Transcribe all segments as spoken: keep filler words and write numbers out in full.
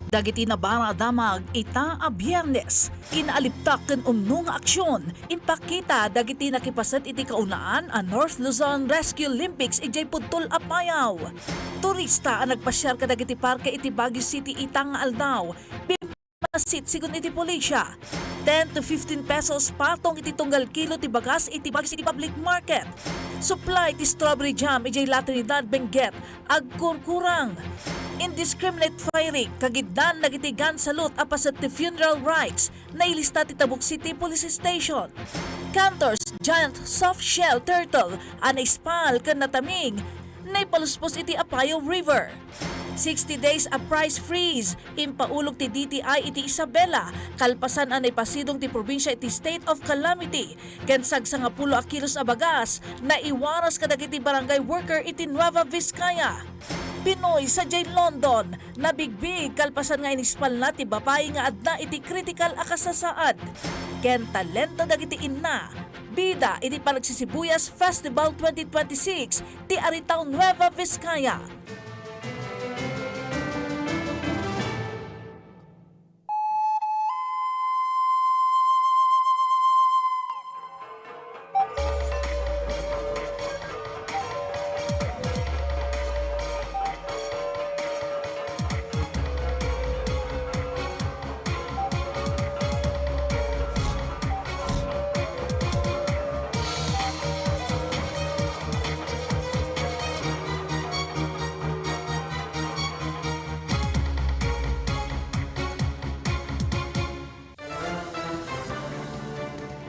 Dagiti nabara a damag ita a Biyernes, kinaalibtak ken umno nga aksion, impakita dagiti nakipaset iti kaunaan a North Luzon Rescue Olympics idiay Pudtol a Payaw. Turista a nagpasiar kadagiti parke iti Baguio City ita nga aldaw, pimmasit sigun iti pulisya. Ten to fifteen pesos patong iti tunggal kilo ti bagas iti Baguio City Public Market. Supply ti strawberry jam idiay La Trinidad, Benguet, agkurkurang. Indiscriminate firing kagiddan dagiti gun salute a paset ti funeral rites, nailista ti Tabuk City Police Station. Cantor's giant soft shell turtle a naispal ken nataming, naipaluspos iti Apayao River. Sixty days a price freeze, impaulog ti D T I iti Isabela, kalpasan a naipasidong ti probinsia iti state of calamity. Ken sagsangapulo a kilos a bagas, naiwaras kadagiti barangay worker iti Nueva Vizcaya. Pinoy sadiay London, nabigbig kalpasan nga inispalna ti babai nga adda iti kritikal a kasasaad. Ken talento dagiti inna, bida iti Panagsisibuyas Festival twenty twenty-six ti Aritao Nueva Vizcaya.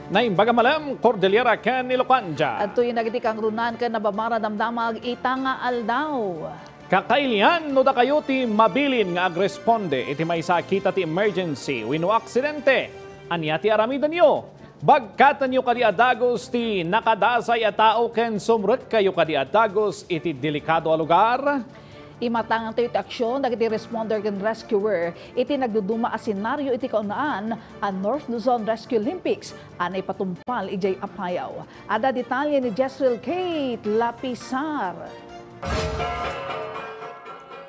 Naimbag a malem, Cordillera ken Ilocanja. Adtoyen dagiti kangrunan ken nababara damdamag ita nga aldaw. Kakailian no dakayo ti mabilin nga agresponde iti maysa a kita ti emergency wenno aksidente. Ania ti aramidenyo? Bagkatenyo kadi a dagus ti nakadasay a tao ken sumrekkayo kadi a dagus iti delikado a lugar? Imatangantayo iti aksion dagiti responder ken rescuer iti nagduduma a senaryo iti kaunaan a North Luzon Rescue Olympics a naipatungpal idiay Apayao. Adda detalye ni Jezreel Kate Lapisar.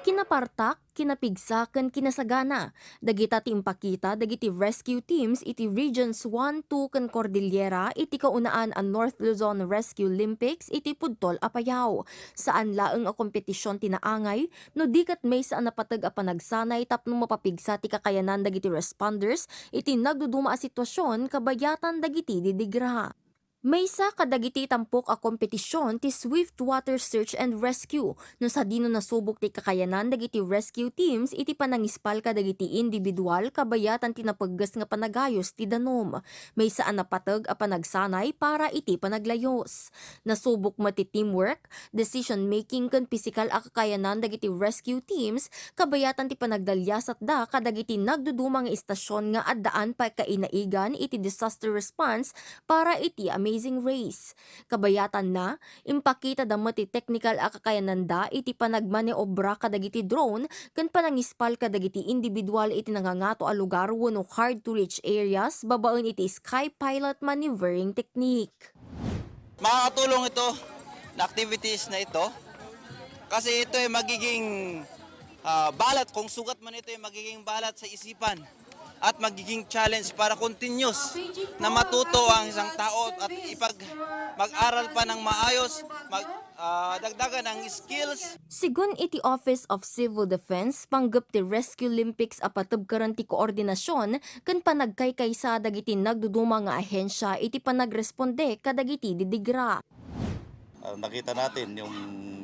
Kinapartak, kinapigsa, ken kinasagana, dagita ti impakita dagiti rescue teams iti Regions one, two, ken Cordillera iti kaunaan a North Luzon Rescue Olympics iti Pudtol a Payaw. Saan laeng a kompetisyon ti naangay, no di ket maysa a napateg a panagsanay tapno mapapigsa ti kakayanan dagiti responders iti nagduduma a sitwasyon kabayatan dagiti didigra. Maysa kadagiti tampok a kompetisyon ti Swift Water Search and Rescue, no sadino nasubok ti kakayanan dagiti rescue teams iti panangispal kadagiti individual kabayatan ti napegges nga panagayos ti danum. Maysa a napateg a panagsanay para iti panaglayus. Nasubok met ti teamwork, decision making ken pisikal a kakayanan dagiti rescue teams kabayatan ti panagdaliasatda kadagiti nagduduma nga istasion nga addaan pakainaigan iti disaster response para iti Amazing Race. Kabayatanna, impakitada met ti teknikal a kakayananda iti panagmaneobra kadagiti drone ken panangispal kadagiti individual iti nangangato a lugar wenno hard-to-reach areas babaen iti sky pilot maneuvering technique. Makakatulong ito na activities na ito kasi ito ay magiging, ah, balat, kung sugat man ito ay magiging balat sa isipan at magiging challenge para continuous na matuto ang isang tao at ipag-, mag-aral pa ng maayos, mag-, ah, dagdagan ang skills. Sigun iti Office of Civil Defense, panggep ti Rescue Olympics a patebkeren ti koordinasyon ken panagkaykaysa dagiti nagduduma nga ahensya iti panagresponde kadagiti didigra. Ah, nakita natin yung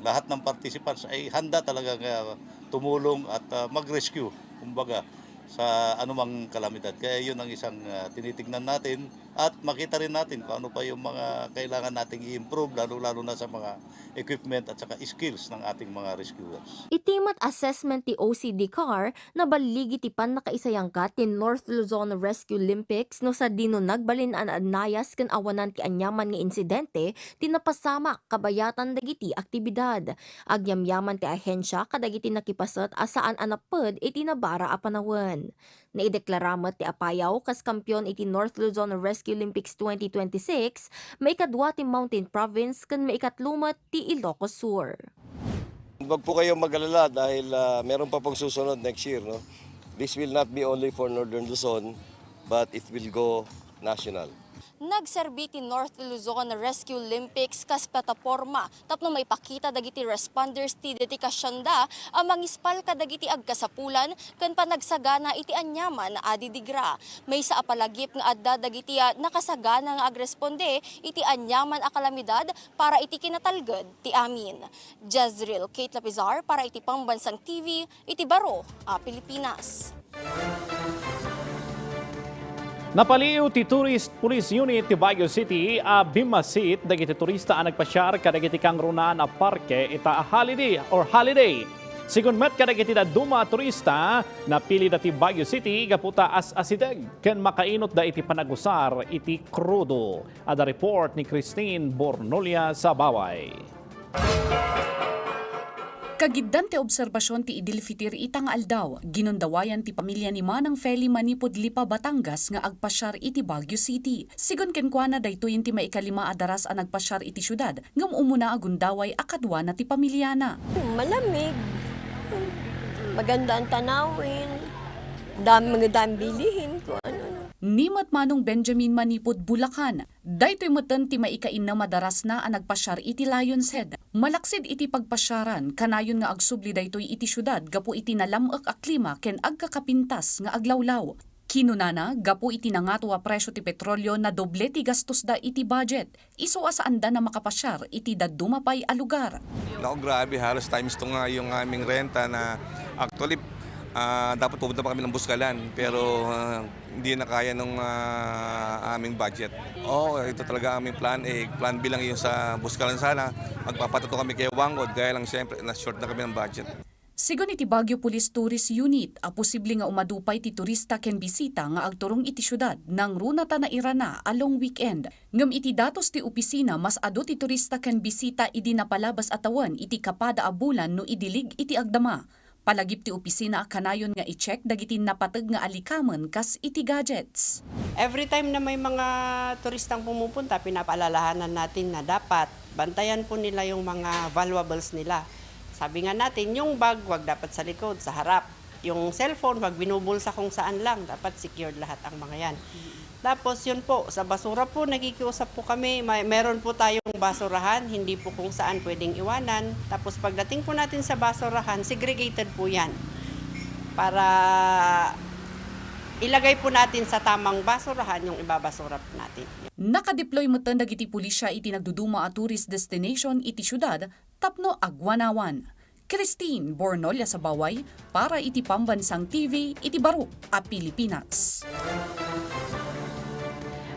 lahat ng participants ay handa talaga nga tumulong at, ah, mag-rescue, kumbaga, sa anumang kalamidad. Kaya yun ang isang, ah, tinitignan natin at makita rin natin kung ano pa yung mga kailangan nating i-improve, lalo-lalo na sa mga equipment at saka skills ng ating mga rescuers. Iti met assessment ti O C D CAR, naballigi ti pannakaisayangka ti North Luzon Rescue Olympics no sadino nagbalin a naannayas ken awanan ti aniaman nga insidente ti napasamak kabayatan dagiti aktibidad. Agyamyaman ti ahensya kadagiti nakipaset a saan a napped iti nabara a panawen. Naideklara met ti Apayao kas kampion iti North Luzon Rescue Olympics twenty twenty-six, maikadua ti Mountain Province ken maikatlo met ti Ilocos Sur. Huwag po kayong mag-alala dahil, ah, meron pa pong susunod next year, no? This will not be only for Northern Luzon, but it will go national. Nagserbi ti North Luzon Rescue Olympics kas plataporma tapno maipakita dagiti responders ti dedikasionda a mangispal kadagiti agkasapulan ken panagsagana iti aniaman a didigra. Maysa a palagip nga adda dagiti, ah, nakasagana nga agresponde iti aniaman a kalamidad para iti kinatalged ti amin. Jezreel Kate Lapizar para iti Pambansang T V iti Baro a Pilipinas. Napaliiw ti Tourist Police Unit ti Baguio City a bimmasit dagiti turista a nagpasiar kadagiti kangrunaan a parke ita a holiday or holiday. Sigun met kadagiti dadduma a turista, napilida ti Baguio City gapu ta as-asideg ken makainutda iti panagusar iti krudo. Adda report ni Christine Bornolia Sabaway. Kagiddan ti obserbasion ti Idil Fitr ita nga aldaw, ginundawayan ti pamilya ni Manang Feli manipud Lipa, Batangas nga agpasiar iti Baguio City. Sigun kenkuana, daytoyen ti maikalima a daras a nagpasiar iti siudad, ngem umuna a gundaway a kaduana ti pamilyana. Malamig, maganda ang tanawin, dam-, mga dam bilihin, kung ano. Ni met Manong Benjamin manipud Bulacan. Daytoy metten ti maikainnem a darasna a nagpasiar iti Lion's Head. Malaksid iti pagpasiaran, kanayon nga agsubli daytoy iti siudad gapu iti nalam-ek a klima ken agkakapintas nga aglawlaw. Kinunana, gapu iti nangato a presio ti petrolio, nadoble ti gastosda iti budget, isu a saandan a makapasiar iti dadduma pay a lugar. Naku, grabe, halos times two nga yung aming renta na actually, ah, dapat pupunta pa kami ng Buscalan, pero, ah, hindi na kaya nung, ah, aming budget. Oo, ito talaga aming plan A. Plan B lang yung sa Buscalan sana. Magpapatato kami kay Wangod, kaya lang siyempre, na-short na kami ng budget. Sigun iti Baguio Police Tourist Unit a posible nga umadu pay ti turista ken bisita nga agturong iti siudad, nangruna ta nairana a long weekend. Ngem iti datos ti opisina, mas adu ti turista ken bisita idi napalabas a tawen iti kapada a bulan no idilig iti agdama. Palagip ti opisina a kanayon nga i-check dagiti napateg nga alikamen kas iti gadgets. Every time na may mga turistang pumupunta, pinapaalalahanan natin na dapat bantayan po nila yung mga valuables nila. Sabi nga natin, yung bag, wag dapat sa likod, sa harap. Yung cellphone, wag binubulsa kung saan lang. Dapat secured lahat ang mga yan. Tapos yun po, sa basura po, nakikiusap po kami. May, meron po tayong basurahan, hindi po kung saan pwedeng iwanan. Tapos pagdating po natin sa basurahan, segregated po yan. Para ilagay po natin sa tamang basurahan yung ibabasura po natin. Nakadeploy metten dagiti pulisya iti nagduduma a tourist destination iti siudad tapno agwanawan. Christine Bornolia Sabaway para iti Pambansang T V iti Baro a Pilipinas.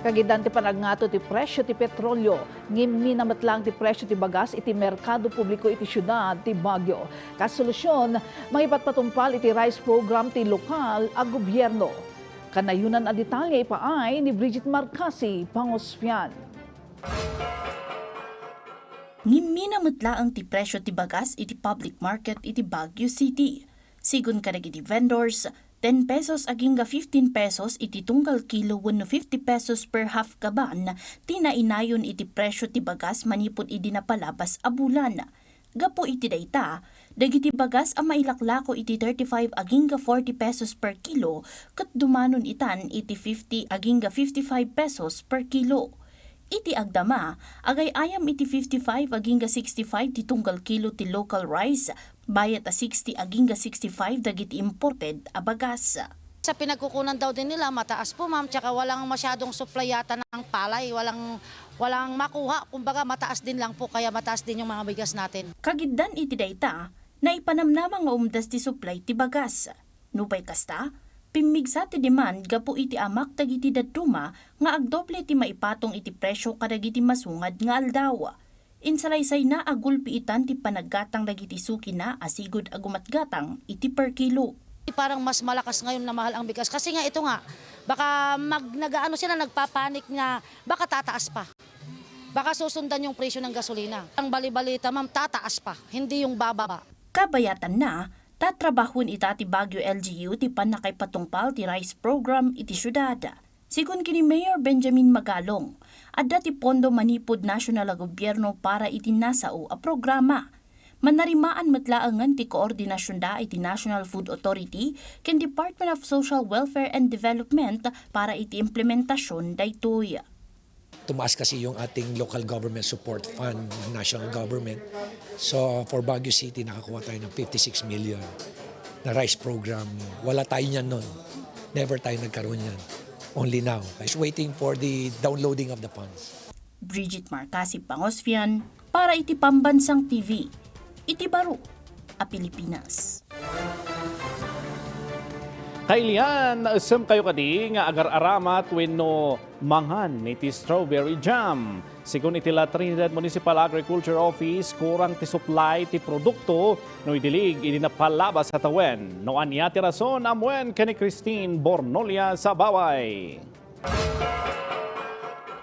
Kagiddan ti panagngato ti presyo ti petrolyo, ngimmina met laeng ti presyo ti bagas iti merkado publiko iti siudad ti Baguio. Kas solusyon, mangipatpatungpal iti rice program ti lokal a gobierno. Kanayonan a detalye ipaay ni Bridget Marcasi Pangosfian. Ngimmina met laeng ti presyo ti bagas iti public market iti Baguio City. Sigun kadagiti vendors, ten pesos agingga fifteen pesos iti tunggal kilo wenno fifty pesos per half kaban ti nainayon iti presyo ti bagas manipud idi napalabas a bulan. Gapu iti dayta, dagiti bagas a mailaklako iti thirty-five agingga forty pesos per kilo ket dumanon itan iti fifty agingga fifty-five pesos per kilo. Iti agdama, agay-ayam iti fifty-five agingga sixty-five ti tunggal kilo ti local rice, bayat a sixty agingga sixty-five dagiti imported a bagas. Sa pinagkukunan daw din nila, mataas po, ma'am, tsaka walang masyadong supply yata ng palay, walang, walang makuha, kumbaga mataas din lang po, kaya mataas din yung mga bigas natin. Kagiddan iti dayta, naipanamnama nga umdas ti supply ti bagas. Nupay kasta, pimmigsa ti demand gapu iti amak dagiti dadduma nga agdoble ti maipatong iti presyo kadagiti masungad nga aldaw. Insalaysayna a gulpi itan ti panaggatang dagiti sukina a sigud a gumatgatang iti per kilo. Parang mas malakas ngayon na mahal ang bigas kasi nga ito nga, baka mag-, nag-aano sila, nagpapanik na baka tataas pa. Baka susundan yung presyo ng gasolina. Ang bali-balita, ma'am, tataas pa, hindi yung bababa. Kabayatanna, tatrabahon ita ti Baguio L G U ti pannakaipatungpal ti rice program iti siudad. Sigun ken ni Mayor Benjamin Magalong, adda ti pondo manipud nasional a gobierno para iti nasao a programa. Mannarimaan met laengen ti koordinasionda iti National Food Authority ken Department of Social Welfare and Development para iti implementasion daytoy. Tumaas kasi yung ating local government support fund ng national government. So, for Baguio City, nakakuha tayo ng fifty-six million na rice program. Wala tayo niyan noon. Never tayo nagkaroon niyan. Only now. Is waiting for the downloading of the funds. Bridget Marcasi Pangosfian para iti Pambansang T V, iti baro a Pilipinas. Kailian, naisem kayo kadi nga agar-aramat wenno mangan iti strawberry jam? Sigun iti La Trinidad Municipal Agriculture Office, kurang ti supply ti produkto no idilig idi napalabas a tawen. No ania ti rason, ammuen ken ni Christine Bornolia Sabaway.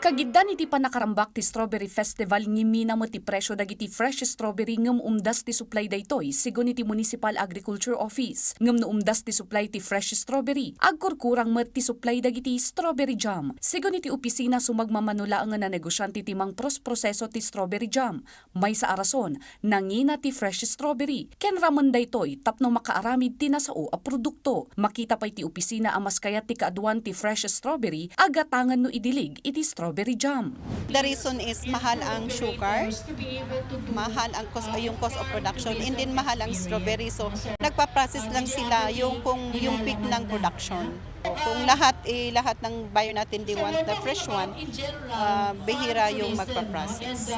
Kagiddan iti panakarambak ti Strawberry Festival, ngimina met ti presio dagiti fresh strawberry ngem umdas ti supply daytoy, sigun iti Municipal Agriculture Office. Ngem no umdas ti supply ti fresh strawberry, agkurkurang met ti supply dagiti strawberry jam. Sigun iti opisina sumagmamano laengen a negosiante ti mangpros-proseso ti strawberry jam. Maysa a rason, nangina ti fresh strawberry. Ken ramen daytoy tapno makaaramid ti nasao a produkto. Makita pay ti opisina a mas kayat ti kaaduan ti fresh strawberry a gatangen no idilig iti strawberry jam. The reason is mahal ang sugar, mahal ang cost, yung cost of production, and then mahal ang strawberry. So, nagpa-process lang sila yung kung yung peak ng production. Kung lahat, eh, lahat ng buyer natin, they want the fresh one, ah, bihira yung magpa-process.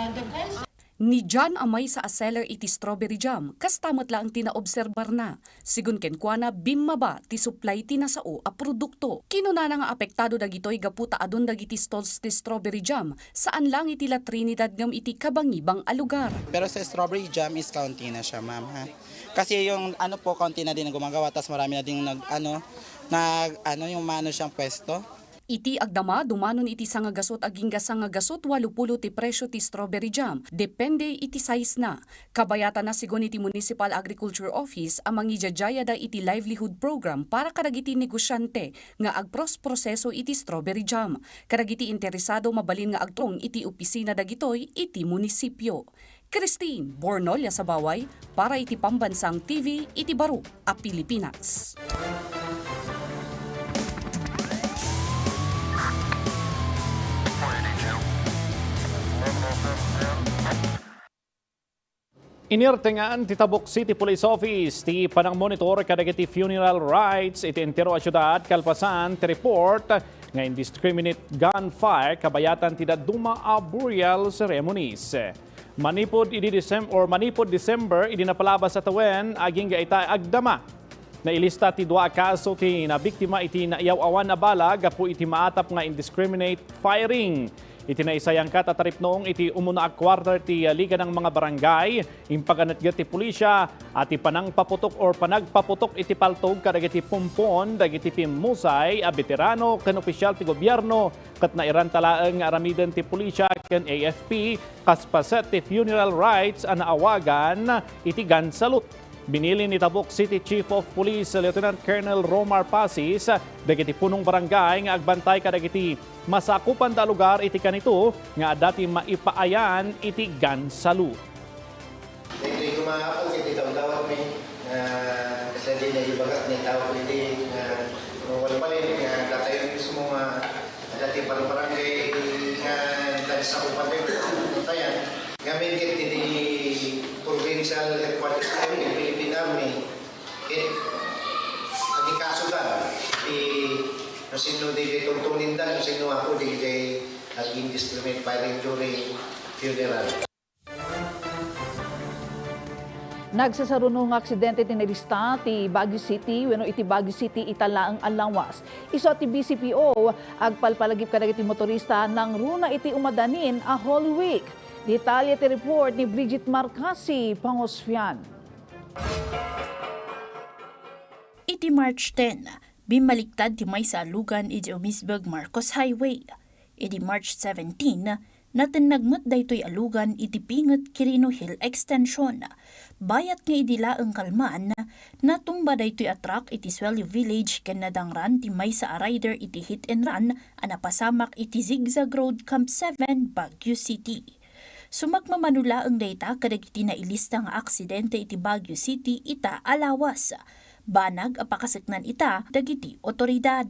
Ni John a maysa a seller iti strawberry jam, kasta met laeng ti naobserbarna. Sigun kenkuana, bimmaba ti supply ti nasao a produkto. Kinunana nga apektado dagitoy gapu ta adun dagiti stalls ti strawberry jam, saan lang iti La Trinidad ngem iti kabangibang a lugar. Pero sa strawberry jam is kaunti na siya, ma'am, ha? Kasi yung ano po, kaunti na din ang gumagawa, tas marami na din nag, ano, nag, ano, yung maano siyang pwesto. Iti agdama, dumanon iti sangagasut agingga sangagasut walupulo ti presio ti strawberry jam, depende iti size na. Kabayatan na, sigun iti Municipal Agriculture Office a mangidiadiayada iti livelihood program para kadagiti negosiante nga agpros-proseso iti strawberry jam. Kadagiti interesado, mabalin nga agturong iti opisina dagitoy iti munisipio. Christine Bornolia Sabaway para iti Pambansang T V iti baro a Pilipinas. Inirtengan ti Tabuk City Police Office ti panangmonitor kadagiti funeral rites iti entero a siudad kalpasan ti report nga indiscriminate gunfire kabayatan ti dadduma a burial ceremonies. Manipud idi Decem-, or manipud December, idi napalabas a tawen, agingga ita agdama. Nailista ti dua a kaso ti nabiktima iti naiyaw-awan a bala gapu iti maatap nga indiscriminate firing. Iti naisayangkat a taripnong iti umuna a quarter ti Liga ng mga Barangay, impaganetget ti pulisya a ti panangpaputok or panagpaputok iti paltog kadagiti pumpon dagiti pimmusay a beterano ken opisyal ti gobyerno ket nairanta laeng nga aramiden ti pulisya ken A F P kas paset ti funeral rites a naawagan iti gun salute. Binili ni Tabuk City Chief of Police Lieutenant Colonel Romar Pasis dagiti punong barangay nga agbantay kadagiti masakupanda a lugar iti kanito nga adda ti maipaayan iti gun salute. Daytoy koma, Apo, ket idawdawatmi nga sadino nga ibaga ti tao iti nga, no, walwalin nga datayo mismo nga adda ti barbarangay nga nagsakupan tayo, no, tayan. Ngamin ket iti provincial headquarters tayo, iti Philippine Army, ket agikasudan ti no sino di tungtungin da, no sino, Apo, di nag-indiscriminate firing during funeral. Nagsasaruno nga aksidente ti nailista ti Baguio City wenno iti Baguio City ita laeng a lawas. Isu a ti B C P O agpalpalagip kadagiti motorista nangruna iti umadanin a Holy Week. Detalye ti report ni Bridget Marcasi Pangosfian. Iti March ten, bimmaliktad ti maysa a lugan iti umisbeg Marcos Highway. Idi March seventeen, natennag met daytoy a lugan iti pinget Quirino Hill Extension. Bayat nga idi laeng kalman, natumba daytoy a truck iti Suello Village ken nadangran ti maysa a rider iti hit and run a napasamak iti Zigzag Road, Camp seven, Baguio City. Sumagmamano laeng dayta kadagiti nailista nga aksidente iti Baguio City ita a lawas. Banag a pakaseknan ita dagiti otoridad.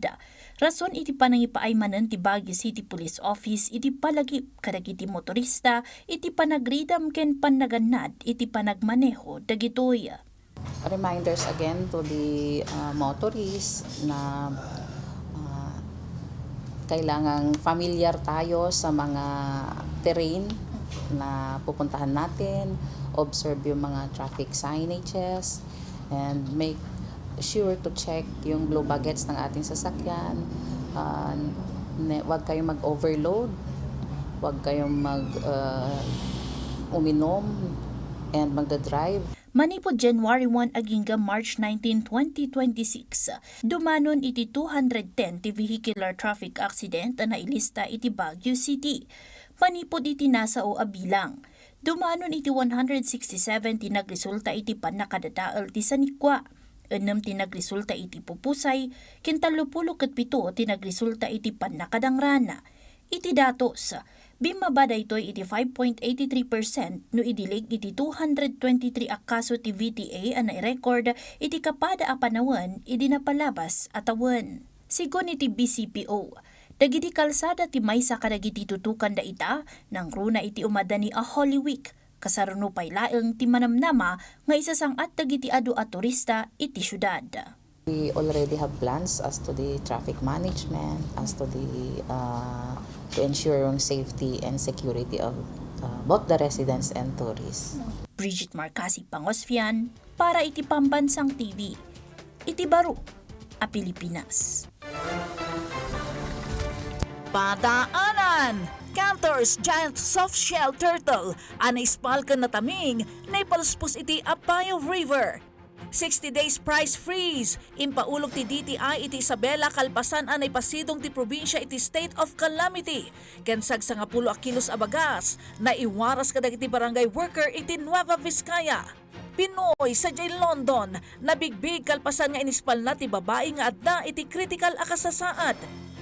Rason iti panangipaay manen ti Baguio City Police Office iti palagip kadagiti motorista iti panagridam ken pannagannad iti panagmaneho dagitoy. Reminders again to the, uh, motorists na, uh, kailangang familiar tayo sa mga terrain na pupuntahan natin, observe yung mga traffic signages, and make sure to check yung blue baggets ng ating sasakyan. Uh, ne-, wag kayong mag-overload, wag kayong mag, uh, uminom, and magdadrive. Manipud January one agingga March nineteen, twenty twenty-six, dumanon iti two hundred ten ti vehicular traffic accident a nailista iti Baguio City. Manipud iti nasao a bilang, dumanon iti one hundred sixty-seven ti nagresulta iti pannakadadael ti sanikua, ennem ti nagresulta iti pupusay, ken tallopulo ket pito ti nagresulta iti pannakadangran. Iti datos, bimmaba daytoy iti five point eighty-three percent no idilig iti two hundred twenty-three a kaso ti V T A a nairekord iti kapada a panawen idi napalabas a tawen. Sigun iti B C P O, dagiti kalsada ti maysa kadagiti tutukanda ita, nangruna iti umadani a Holy Week, kasaruno pay laeng ti manamnama nga isasang-at dagiti adu a turista iti siudad. We already have plans as to the traffic management, as to the, uh, to ensure yung safety and security of, uh, both the residents and tourists. Bridget Marcasi Pangosfian para iti Pambansang T V, iti baro a Pilipinas. Padaanan! Cantor's giant soft-shell turtle a naispal ken nataming naipaluspos iti Apayao River. Sixty days price freeze. Impaulog ti D T I iti Isabela kalpasan a naipasidong ti probinsia iti state of calamity. Ken sagsangapulo a kilos a bagas naiwaras kadagiti barangay worker iti Nueva Vizcaya. Pinoy sadiay London, nabigbig kalpasan nga inispalna ti babai nga adda iti kritikal a kasasaad.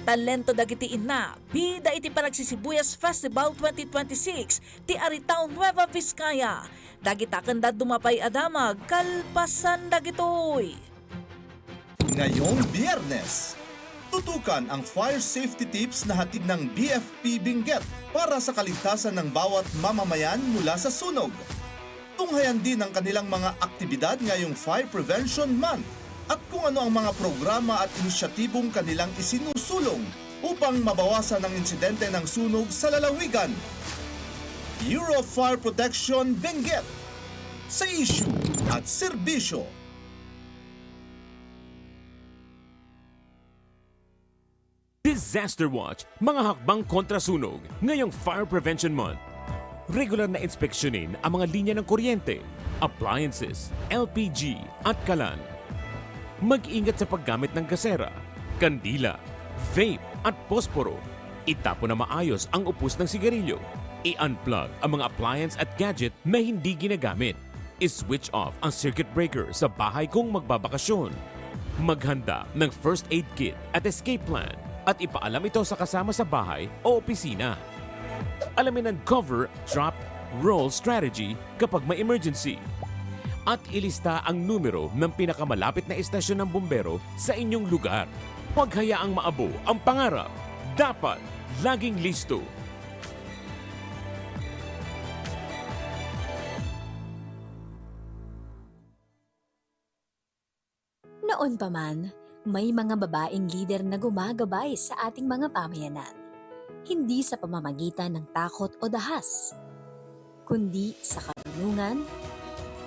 Talento dagiti inna, bida iti Panagsisibuyas Festival twenty twenty-six ti Aritao Nueva Vizcaya. Dagita ken dadduma pay a damag kalpasan dagitoy. Ngayong Biyernes, tutukan ang fire safety tips na hatid ng B F P Benguet para sa kaligtasan ng bawat mamamayan mula sa sunog. Tunghayan din ang kanilang mga aktibidad ngayong Fire Prevention Month at kung ano ang mga programa at inisyatibong kanilang isinusulong upang mabawasan ang insidente ng sunog sa lalawigan. Bureau of Fire Protection, Benguet. Sa isyu at serbisyo. Disaster Watch, mga hakbang kontra sunog ngayong Fire Prevention Month. Regular na inspeksyonin ang mga linya ng kuryente, appliances, L P G at kalan. Mag-ingat sa paggamit ng gasera, kandila, vape at posporo. Itapon na maayos ang upos ng sigarilyo. I-unplug ang mga appliance at gadget na hindi ginagamit. I-switch off ang circuit breaker sa bahay kung magbabakasyon. Maghanda ng first aid kit at escape plan at ipaalam ito sa kasama sa bahay o opisina. Alamin ang cover, drop, roll strategy kapag may emergency. At ilista ang numero ng pinakamalapit na estasyon ng bumbero sa inyong lugar. Huwag hayaang maabo ang pangarap. Dapat laging listo. Noon pa man, may mga babaeng lider na gumagabay sa ating mga pamayanan, hindi sa pamamagitan ng takot o dahas, kundi sa karunungan,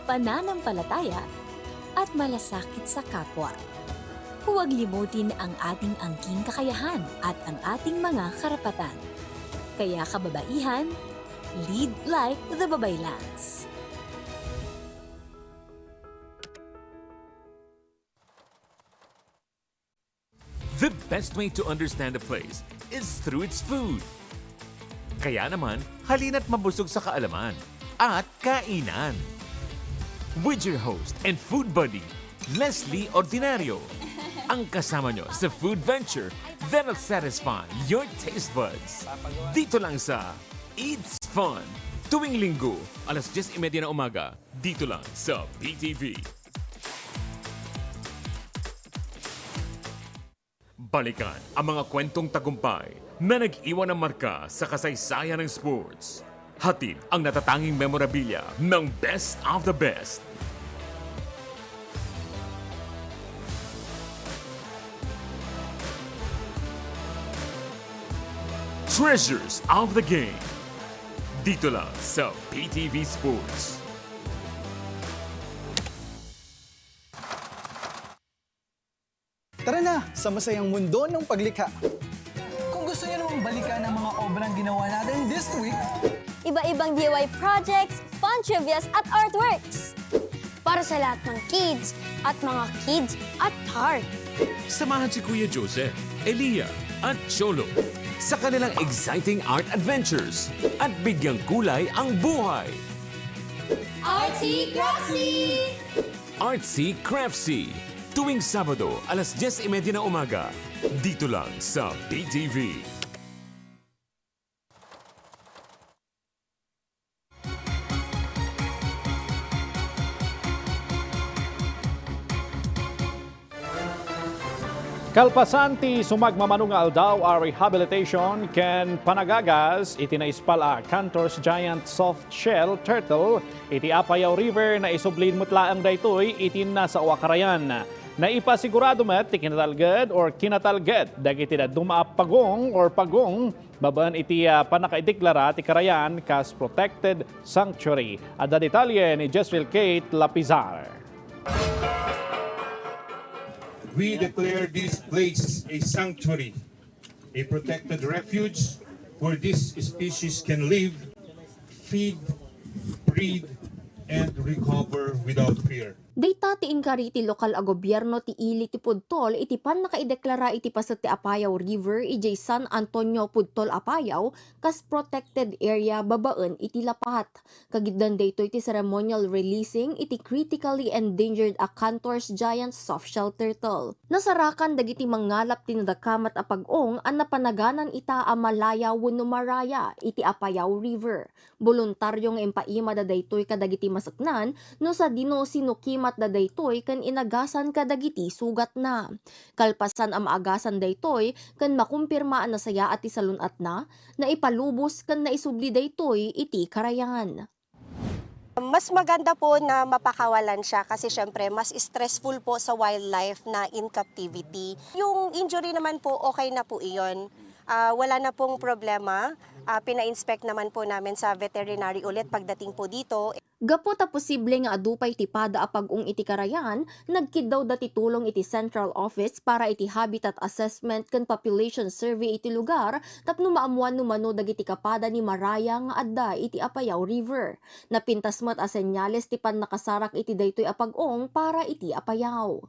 pananampalataya, at malasakit sa kapwa. Huwag limutin ang ating angking kakayahan at ang ating mga karapatan. Kaya, kababaihan, lead like the Babaylans. The best way to understand a place is through its food. Kaya naman, halina't mabusog sa kaalaman at kainan. With your host and food buddy, Leslie Ordinario. Ang kasama nyo sa food venture that'll satisfy your taste buds. Dito lang sa It's Fun. Tuwing Linggo, alas diyes y media na umaga, dito lang sa B T V. Balikan ang mga kwentong tagumpay na nag-iwan ng marka sa kasaysayan ng sports. Hatid ang natatanging memorabilia ng best of the best. Treasures of the Game. Dito lang sa B T V Sports. Tara na sa masayang mundo ng paglikha. Kung gusto niyo namang balikan ang mga obrang ginawa natin this week, iba-ibang D I Y projects, fun trivias at artworks. Para sa lahat ng kids at mga kids at heart. Samahan si Kuya Joseph, Elia, at Cholo sa kanilang exciting art adventures at bigyang kulay ang buhay. Artsy Craftsy! Artsy Craftsy, tuwing Sabado, alas diyes y media na umaga, dito lang sa B T V. Kalpasan ti sumagmamano nga aldaw a rehabilitation ken panagagas iti naispal a Cantor's Giant Soft Shell Turtle iti Apayao River, naisubli met laeng daytoy iti nasao a karayan. Naipasigurado met ti kinatalged or kinatalged dagiti dadduma a pagong or pagong babaen iti, ah, pannakaideklara ti karayan kas protected sanctuary. Adda detalye ni Jezreel Kate Lapizar. We declare this place a sanctuary, a protected refuge where this species can live, feed, breed, and recover without fear. Dayta ti inkari ti lokal a gobierno ti ili ti Pudtol iti pannakaideklara iti paset ti Apayao River idiay San Antonio, Pudtol, Apayao, kas protected area babaen iti Lapat. Kagiddan daytoy ti ceremonial releasing iti critically endangered a Cantor's Giant Softshell Turtle. Nasarakan dagiti mangngalap ti nadakamat a pag-ong a napanaganan ita a malaya wenno maraya iti Apayao River. Boluntario nga impaimada daytoy kadagiti maseknan no sadino sinukimatda daytoy ken inagasan kadagiti sugatna. Kalpasan a maagasan daytoy ken makumpirma a nasayaat ti salun-atna, naipalubos ken naisubli daytoy iti karayan. Mas maganda po na mapakawalan siya kasi syempre mas stressful po sa wildlife na in captivity. Yung injury naman po, okay na po iyon. Ah, wala na pong problema. Ah, pina-inspect naman po namin sa veterinary ulit pagdating po dito. Gapu ta posible nga adu pay ti pada a pag-ong iti karayan, nagkiddawda ti tulong iti Central Office para iti Habitat Assessment ken Population Survey iti lugar tapno maammuan no mano dagiti kapada ni maraya nga adda iti Apayao River. Napintas met a senyales ti pannakasarak iti daytoy a pag-ong para iti Apayao.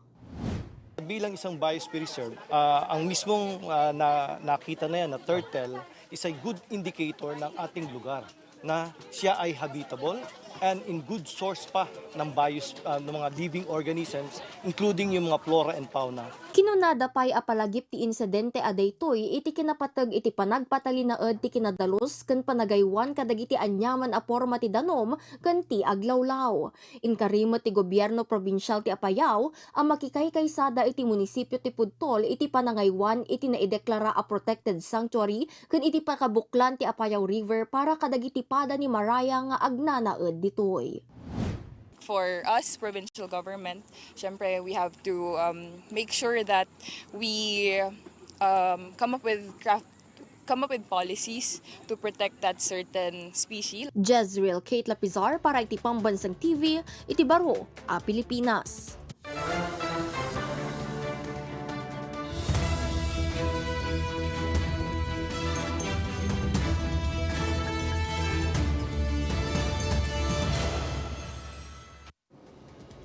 Bilang isang biosphere reserve, ah, ang mismong, ah, na, nakita na yan na turtle is a good indicator ng ating lugar na siya ay habitable and in good source pa ng bios-, ah, ng mga living organisms, including yung mga flora and fauna. Kinunada pay a palagip ti insidente a daytoy iti kinapateg iti panagpatalinaed ti kinadalus ken panagaywan kadagiti aniaman a porma ti danum ken ti aglawlaw. Inkari met ti gobierno probinsial ti Apayao a makikaykaysada iti munisipio ti Pudtol iti panangaywan iti naideklara a protected sanctuary ken iti pakabuklan ti Apayao River para kadagiti pada ni maraya nga agnanaed ditoy. For us, provincial government, syempre, we have to, um, make sure that we, um, come up with craft, come up with policies to protect that certain species. Jezreel Kate Lapizar para iti Pambansang T V, iti baro a Pilipinas.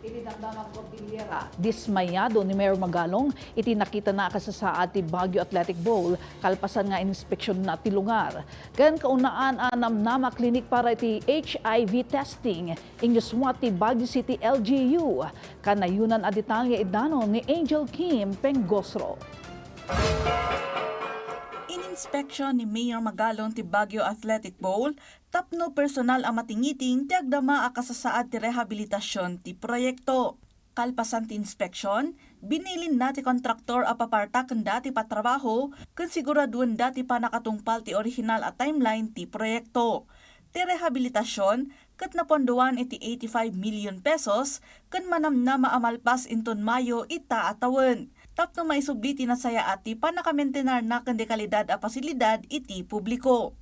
Iti dakdang a Cordillera, dismayado ni Mayor Magalong iti nakitana a kasasaad ti Baguio Athletic Bowl kalpasan nga inspeksionna ti lugar. Ken kaunaan a namnama a klinik para iti H I V testing, inyuswa ti Baguio City L G U. Kanayonan a detalye idanon ni Angel Kim Pengosro. Inin-, Inspeksyon ni Mayor Magalong ti Baguio Athletic Bowl tapno personal a matingiting ti agdama a kasasaad ti rehabilitasyon ti proyekto. Kalpasan ti inspeksyon, binilinna ti kontraktor a papartakenda ti patrabaho ken siguraduenda ti pannakatungpal ti orihinal a timeline ti proyekto. Ti rehabilitasyon ket napondoan iti eighty-five million pesos ken manamnama a malpas inton Mayo ita a tawen, tapno maisubli ti nasayaat ti pannakamentenarna ken ti kalidad a pasilidad iti publiko.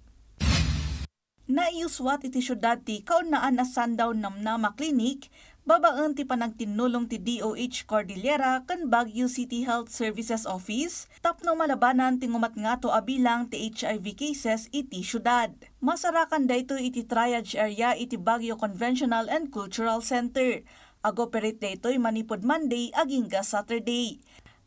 Naiyuswat iti siudad ti kaunaan a Sundown Namnama Clinic babaen ti panagtinnulong ti D O H Cordillera ken Baguio City Health Services Office tapno malabanan ti ngumatngato a bilang ti H I V cases iti siudad. Masarakan daytoy iti triage area iti Baguio Conventional and Cultural Center. Ag-operate daytoy manipud Monday agingga Saturday.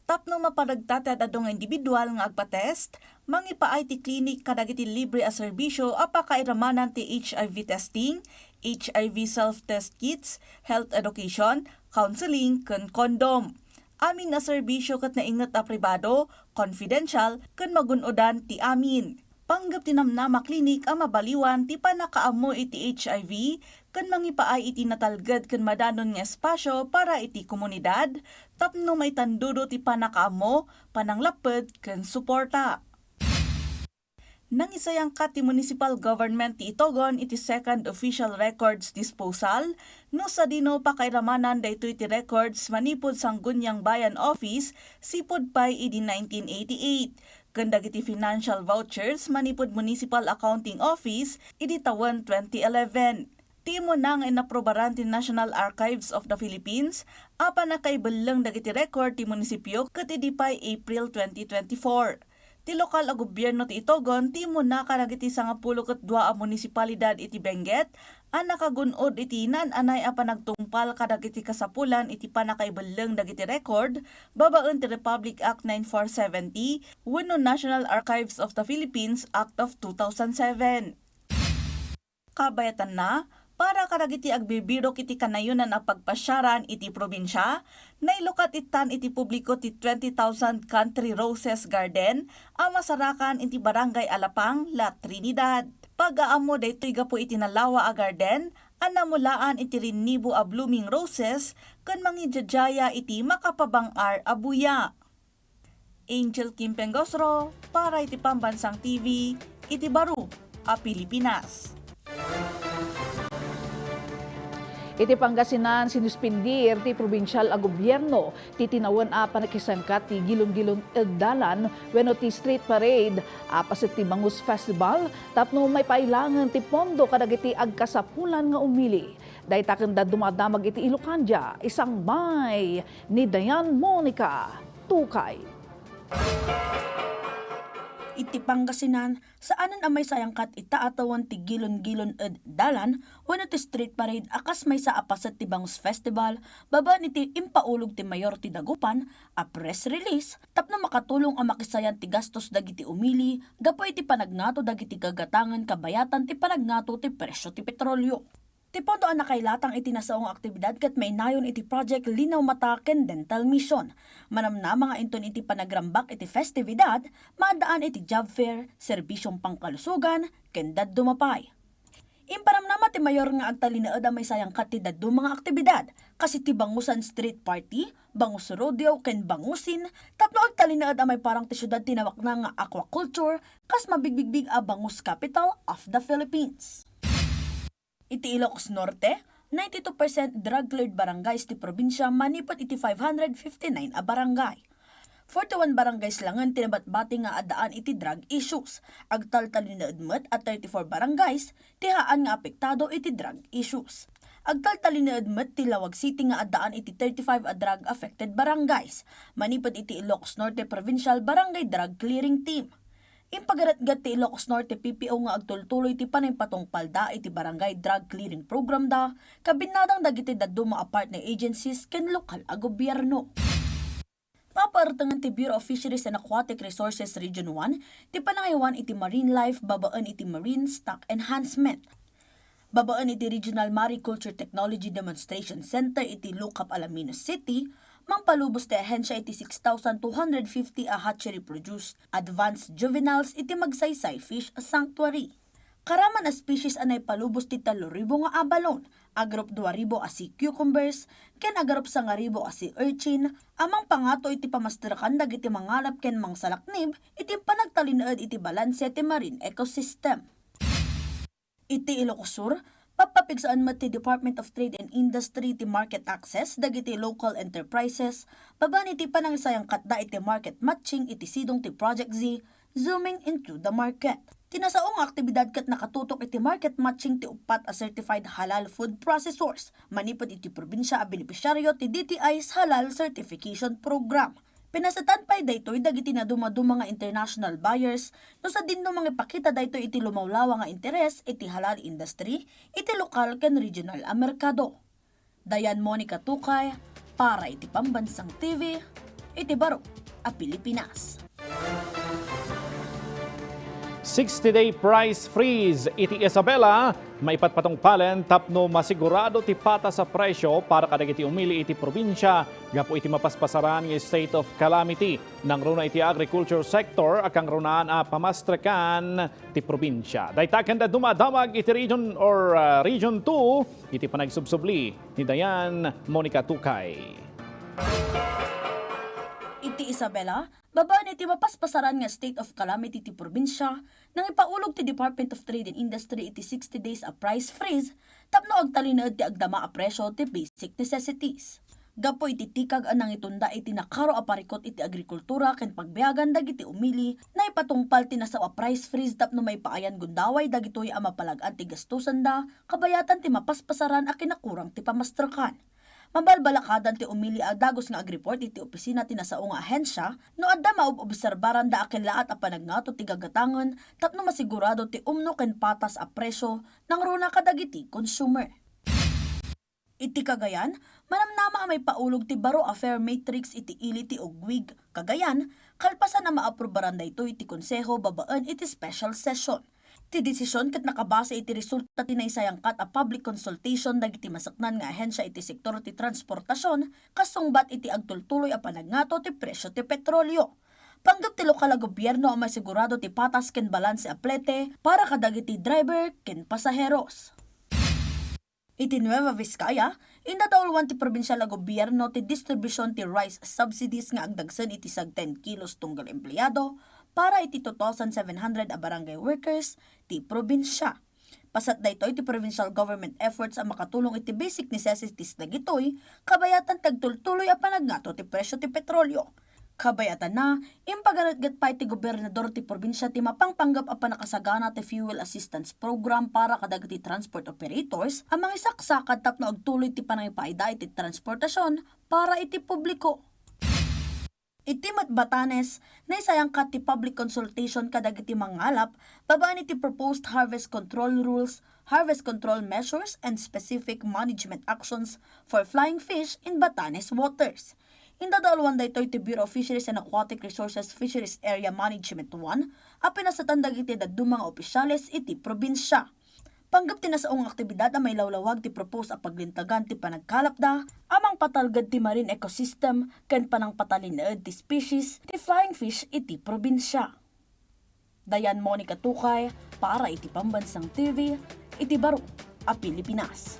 Tapno maparegta ti ad-adu nga individual nga agpa-test, mangipaay ti klinik kadagiti libre a serbisyo a pakairamanan ti H I V testing, H I V self-test kits, health education, counseling, ken condom. Amin a serbisyo ket nainget a pribado, confidential, ken magun-odan ti amin. Panggep ti Namnama Clinic a mabaliwan ti pannakaammo iti H I V ken mangipaay iti natalged ken madanon nga espasyo para iti komunidad tapno maitandudo ti pannakaammo, pananglapped, ken suporta. Nangisayangkat ti municipal government ti Itogon iti Second Official Records Disposal no sadino pakairamanan daytoy ti records manipud Sangguniang Bayan Office sipud pay idi nineteen eighty-eight, ken dagiti financial vouchers manipud Municipal Accounting Office idi tawen twenty eleven. Ti immuna nga inaprubaran ti National Archives of the Philippines a pannakaibelleng dagiti record ti munisipio ket idi pay April twenty twenty-four. Ti lokal a gobierno ti Itogon ti immuna kadagiti sangapulo ket dua a munisipalidad iti Benguet a nakagun-od iti naan-anay a panagtungpal kadagiti kasapulan iti pannakaibelleng dagiti record babaen ti Republic Act nine four seventy wenno National Archives of the Philippines Act of two thousand seven. Kabayatanna, para kadagiti agbibirok iti kanayonan a pagpasiaran iti probinsia, nailukat ittan iti publiko ti twenty thousand Country Roses Garden a masarakan iti Barangay Alapang, La Trinidad. Pag-aammo daytoy gapu iti nalawa a garden a namulaan iti rinnibo a blooming roses ken mangidiadiaya iti makapabang-ar a buya. Angel Kim Pengosro para iti Pambansang T V iti baro a Pilipinas. Iti Pangasinan, sinuspindir ti probinsial a gobierno ti tinawen a panakisangkat ti gilon-gilon ed dalan wenno ti street parade a paset ti Bangus Festival tapno maipailangen ti pondo kadagiti agkasapulan nga umili. Dayta ken dadduma a damag iti Ilocandia, isangbay ni Dayan Monica Tukay. Iti Pangasinan, saanen a maisayangkat ita a tawen ti gilon-gilon ed dalan wenno ti street parade a kas maysa a paset ti Bangus Festival babaen iti impaulog ti Mayor ti Dagupan a press release tapno makatulong a makisayan ti gastos dagiti umili gapu iti panagngato dagiti gagatangen kabayatan ti panagngato ti presyo ti petrolio. Ti pondo a nakailatang iti nasao nga aktibidad ket mainayon iti Project Linaw Mata ken Dental Mission. Manamnama nga inton iti panagrambak iti festividad, maaddaan iti job fair, serbisyong pangkalusugan, ken dadduma pay. Impanamnama ti Mayor nga agtalinaed a maisayangkat ti dadduma nga aktibidad, kas iti Bangusan Street Party, Bangus Rodeo, ken Bangusin, tapno agtalinaed a maiparang ti siudad ti nawakna nga aquaculture, kas mabigbigbig a Bangus Capital of the Philippines. Iti Ilocos Norte, ninety-two percent drug-cleared barangays ti probinsia manipud iti five hundred fifty-nine a barangay. Forty-one barangays langen ti nabatbati nga addaan iti drug issues. Agtaltalinaed met a thirty-four barangays ti haan nga apektado iti drug issues. Agtaltalinaed met ti Laoag City nga addaan iti thirty-five a drug-affected barangays. Manipud iti Ilocos Norte Provincial Barangay Drug Clearing Team. Impagaretget ti Ilocos Norte P P O nga agtultuloy ti panangipatungpalda iti Barangay Drug Clearing Program da, kabinnadang dagiti dadduma a partner agencies ken lokal a gobierno. Mapaertengen ti Bureau of Fisheries and Aquatic Resources Region one ti panangayawan iti marine life babaen iti marine stock enhancement. Babaen iti Regional Mariculture Technology Demonstration Center iti Lucap, Alaminos City, Mangpalubos ti ahensya iti six thousand two hundred fifty a hatchery produce advanced juveniles iti Magsaysay Fish Sanctuary. Karaman a species a naipalubos ti tallo ribu nga abalone, agarup dua ribu a sea cucumbers, ken agarup sangaribu a sea urchin, a mangpangato iti pamastrekan dagiti mangalap ken mangsalaknib iti panagtalinaed iti balanse ti marine ecosystem. Iti Ilocos Sur, pappapigsaan met ti Department of Trade and Industry ti market access dagiti local enterprises babaen iti panangsayangkatda iti market matching iti sidong ti Project Z, Zooming into the Market. Ti nasao nga aktibidad ket nakatutok iti market matching ti uppat a certified halal food processors manipud iti probinsia a benepisyaryo ti D T I's Halal Certification Program. Pinasatan pay daytoy dagiti nadumaduma nga international buyers no sadino mangipakita daytoy iti lumawlawa nga interes iti halal industry iti lokal ken regional a merkado. Dayan Monica Tukay para iti Pambansang T V iti baro a Pilipinas. Sixty-day price freeze iti Isabela, maipatpatungpalen tapno masigurado ti patas a presyo para kadagiti umili iti probinsia gapu iti mapaspasaran nga state of calamity. Nangruna iti agriculture sector a kangrunaan a pamastrekan ti probinsia. Dayta ken dadduma a damag iti Region or, ah, Region two iti panagsubsubli ni Dayan Monica Tukay. Iti Isabela, babaen iti mapaspasaran nga state of calamity ti probinsia, nangipaulog ti Department of Trade and Industry iti sixty days a price freeze tapno agtalinaed ti agdama a presyo ti basic necessities. Gapu iti tikag a nangitunda iti nakaro a parikut iti agrikultura ken pagbiagan dagiti umili, naipatungpal ti nasao a price freeze tapno maipaayan gundaway dagitoy a mapalag-an ti gastosanda kabayatan ti mapaspasaran a kinakurang ti pamastrekan. Mabalbalakadan ti umili a dagus nga agreport iti opisina ti nasao nga ahensya no adda maob-obserbaranda a kellaat a panagngato ti gagatangen tapno masigurado ti umno ken patas a presyo nangruna kadagiti consumer. Iti Cagayan, manamnama a maipaulog ti baro a fare matrix iti ili ti Ugwig, Cagayan, kalpasan a maaprubaran daytoy iti Konseho babaen iti special session. Ti desisyon ket nakabase iti resulta ti naisayangkat a public consultation dagiti masaknan nga ahensya iti sektor ti transportasion kasungbat iti agtultuloy a panagngato ti presyo ti petrolio. Panggep ti lokal a gobierno a masigurado ti patas ken balanse a plete para kadagiti driver ken pasaheros. Iti Nueva Vizcaya, indadauluan ti probinsial a gobierno ti distribusion ti rice subsidies nga agdagsen iti sag ten kilos tunggal empleado para iti two thousand seven hundred a barangay workers ti probinsia. Pasat daytoy ti provincial government efforts a makatulong iti basic necessities dagitoy kabayatan ti agtultuloy a panagngato ti presyo ti petrolio. Kabayatanna, impaganetget pay ti gobernador ti probinsia ti mapangpanggep a pannakasagana ti fuel assistance program para kadagiti transport operators a mangisaksakad tapno agtuloy ti panangipaayda iti transportasion para iti publiko. Iti met Batanes, naisayangkat ti public consultation kadagiti mangalap babaen iti proposed harvest control rules, harvest control measures, and specific management actions for flying fish in Batanes waters. Indadauluan daytoy ti Bureau of Fisheries and Aquatic Resources Fisheries Area Management one a pinasatan dagiti dadduma nga opisyales iti probinsia. Panggep ti nasao nga aktibidad a mailawlawag ti propose a paglintagan ti panagkalapda a mangpatalged ti marine ecosystem ken panangpatalinaed ti species ti flying fish iti probinsia. Dayan Monica Tukay para iti Pambansang T V iti baro a Pilipinas.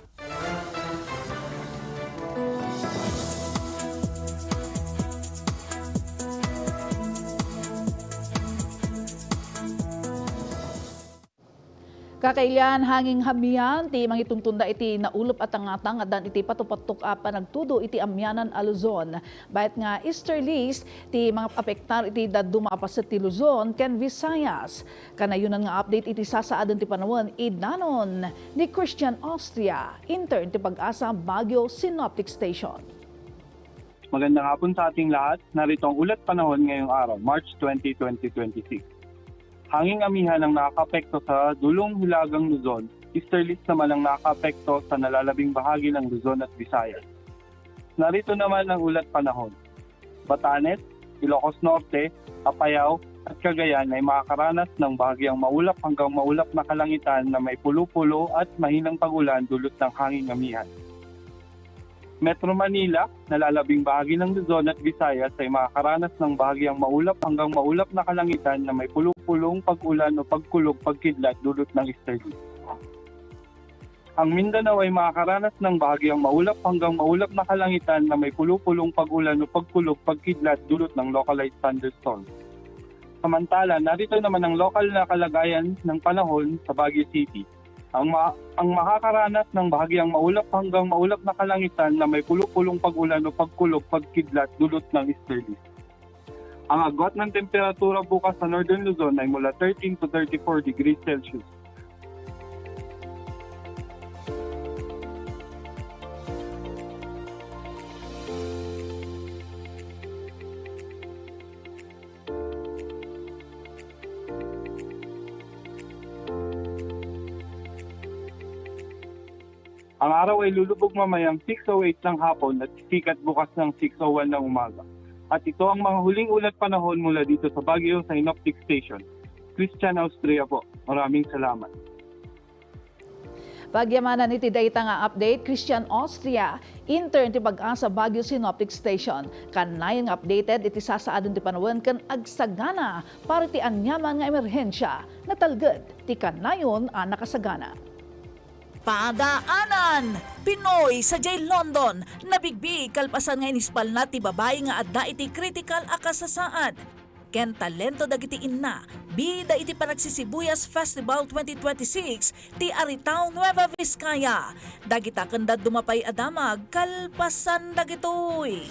Kakailian, hanging hamian ti mangituntunda iti naulep a tangatang addan iti patupattok a panagtudo iti amianan a Luzon. Bayat nga easterlies ti mangapektar iti dadduma a paset ti Luzon ken Visayas. Kanayonan nga update iti sasaaden ti panawen, idanon ni Christian Austria, intern ti PAGASA Baguio Synoptic Station. Magandang hapon sa ating lahat. Narito ang ulat panahon ngayong araw, March twenty, twenty twenty-six. Hanging amihan ang nakakaapekto sa dulong hilagang Luzon, easterlies naman ang nakakaapekto sa nalalabing bahagi ng Luzon at Visayas. Narito naman ang ulat panahon. Batanes, Ilocos Norte, Apayao, at Cagayan ay makakaranas ng bahagyang maulap hanggang maulap na kalangitan na may pulo-pulo at mahinang pag-ulan dulot ng hanging amihan. Metro Manila, nalalabing bahagi ng Luzon at Visayas ay makakaranas ng bahagyang maulap hanggang maulap na kalangitan na may pulong-pulong pag-ulan o pagkulog pagkidlat dulot ng easterly. Ang Mindanao ay makakaranas ng bahagyang maulap hanggang maulap na kalangitan na may pulong-pulong pag-ulan o pagkulog pagkidlat dulot ng localized thunderstorm. Samantala, narito naman ang lokal na kalagayan ng panahon sa Baguio City. Ang, ma- ang makakaranas ng bahagyang maulap hanggang maulap na kalangitan na may pulong-pulong pag-ulan o pagkulog pagkidlat dulot ng easterly. Ang agwat ng temperatura bukas sa Northern Luzon ay mula thirteen to thirty-four degrees Celsius. Ang araw ay lulubog mamayang six oh eight ng hapon at sikat bukas ng six oh one ng umaga. At ito ang mga huling ulat panahon mula dito sa Baguio Synoptic Station. Christian Austria po. Maraming salamat. Pagyamanan iti dayta nga update, Christian Austria, intern ti PAGASA Baguio Synoptic Station. Kanayon nga updated iti sasaadon ti panawen ken agsagana para iti aniaman nga emerhensia. Natalged ti kanayon a nakasagana. Padaanan! Pinoy sadiay London, nabigbi kalpasan nga inispalna ti babai nga adda iti kritikal a kasasaad. Ken talento dagiti inna, bida iti Panagsisibuyas Festival twenty twenty-six ti Aritao Nueva Vizcaya. Dagita ken dadduma pay a damag kalpasan dagitoy.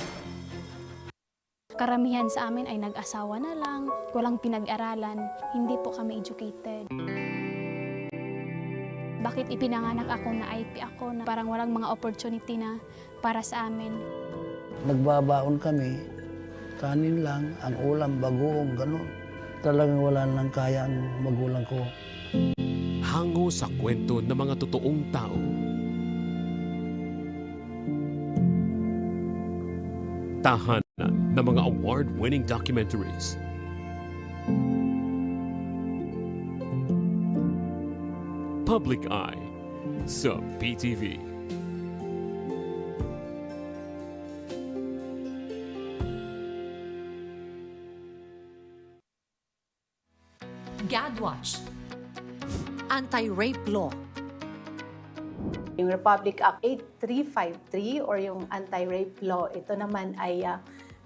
Karamihan sa amin ay nag-asawa na lang, walang pinag-aralan, hindi po kami educated. Bakit ipinanganak ako na I P ako na parang walang mga opportunity na para sa amin? Nagbabaon kami, kanin lang, ang ulam, bagoong, ganun. Talagang wala nang kaya ang magulang ko. Hango sa kwento ng mga totoong tao. Tahanan ng mga award-winning documentaries. Public Eye sa P T V. GADWATCH. Anti-rape law. Yung Republic Act eight three five three or yung anti-rape law, ito naman ay ah,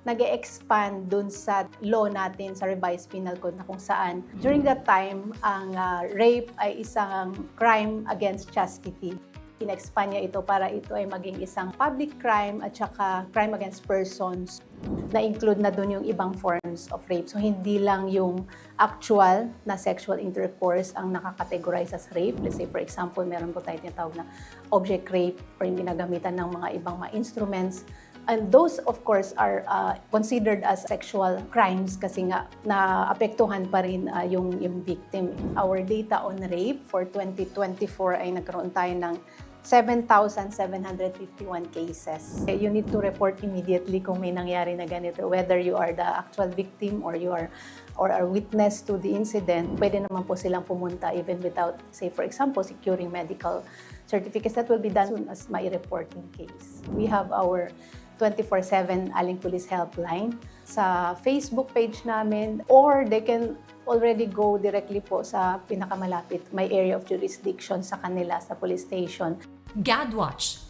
nag-e-expand dun sa law natin sa Revised Penal Code na kung saan during that time ang ah, rape ay isang crime against chastity. In-expand niya ito para ito ay maging isang public crime at saka crime against persons. Na-include na dun yung ibang forms of rape. So hindi lang yung actual na sexual intercourse ang nakakategorize as rape. Let's say for example, meron po tayo tinatawag na object rape or yung ginagamitan ng mga ibang mga instruments. And those of course are uh, considered as sexual crimes kasi nga naapektuhan pa rin uh, yung, yung victim. Our data on rape for twenty twenty-four ay nagkaroon tayo ng seven thousand seven hundred fifty-one cases. You need to report immediately kung may nangyari na ganito, whether you are the actual victim or you are or are witness to the incident. Pwede naman po silang pumunta even without, say for example, securing medical certificates. That will be done as soon as mai-report yung case. We have our twenty-four seven Aling Police Helpline sa Facebook page namin, or they can already go directly po sa pinakamalapit, may area of jurisdiction sa kanila sa police station. GADWATCH.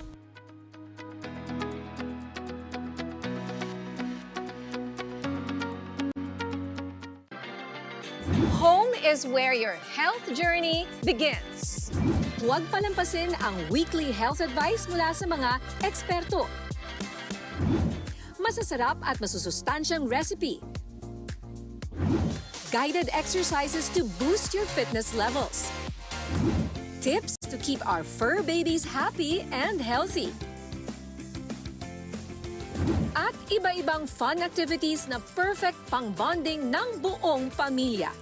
Home is where your health journey begins. Huwag palampasin ang weekly health advice mula sa mga eksperto. Masasarap at masusustansyang recipe. Guided exercises to boost your fitness levels. Tips to keep our fur babies happy and healthy. At iba-ibang fun activities na perfect pang-bonding ng buong pamilya.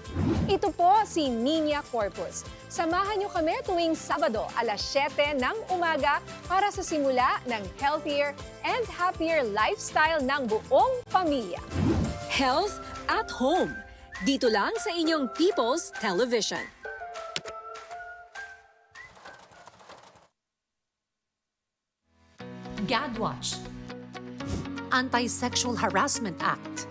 Ito po si Niña Corpus. Samahan niyo kami tuwing Sabado alas siyete ng umaga para sa simula ng healthier and happier lifestyle ng buong pamilya. Health at Home. Dito lang sa inyong People's Television. GADWATCH. Anti-Sexual Harassment Act.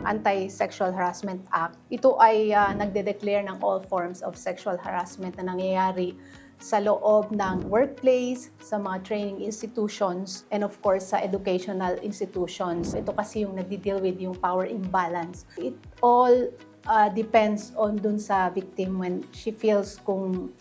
Anti-Sexual Harassment Act, ito ay, ah, nagde-declare ng all forms of sexual harassment na nangyayari sa loob ng workplace, sa mga training institutions, and of course, sa educational institutions. Ito kasi yung nagdi-deal with yung power imbalance. It all, ah, depends on dun sa victim when she feels kung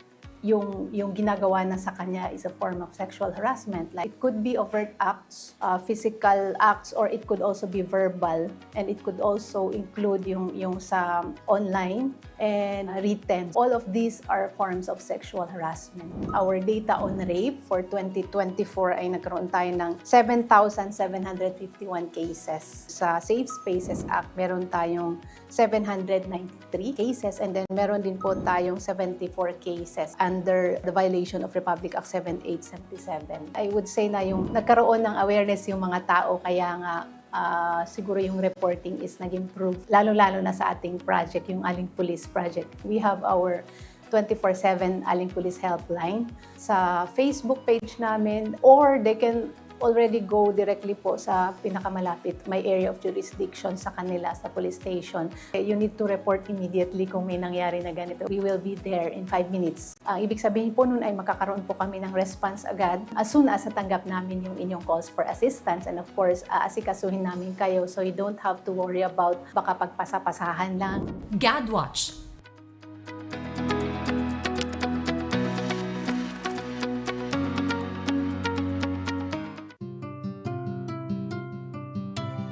yung, yung ginagawa na sa kanya is a form of sexual harassment. Like, it could be overt acts, uh, physical acts, or it could also be verbal, and it could also include yung, yung sa online and written. All of these are forms of sexual harassment. Our data on rape for twenty twenty-four ay nagkaroon tayo ng seven thousand seven hundred fifty-one cases. Sa Safe Spaces Act, meron tayong seven hundred ninety-three cases, and then meron din po tayong seventy-four cases under the violation of Republic Act seven eight seventy-seven. I would say na yung nagkaroon ng awareness yung mga tao, kaya nga, ah, siguro yung reporting is nag-improve, lalo-lalo na sa ating project, yung Aling Pulis Project. We have our twenty-four seven Aling Pulis Helpline sa Facebook page namin, or they can already go directly po sa pinakamalapit, may area of jurisdiction sa kanila sa police station. Eh, you need to report immediately kung may nangyari na ganito. We will be there in five minutes. Ang ibig sabihin po nun ay magkakaroon po kami ng response agad as soon as natanggap namin yung inyong calls for assistance. And of course, aasikasuhin namin kayo, so you don't have to worry about baka pagpasa-pasahan lang. GADWATCH.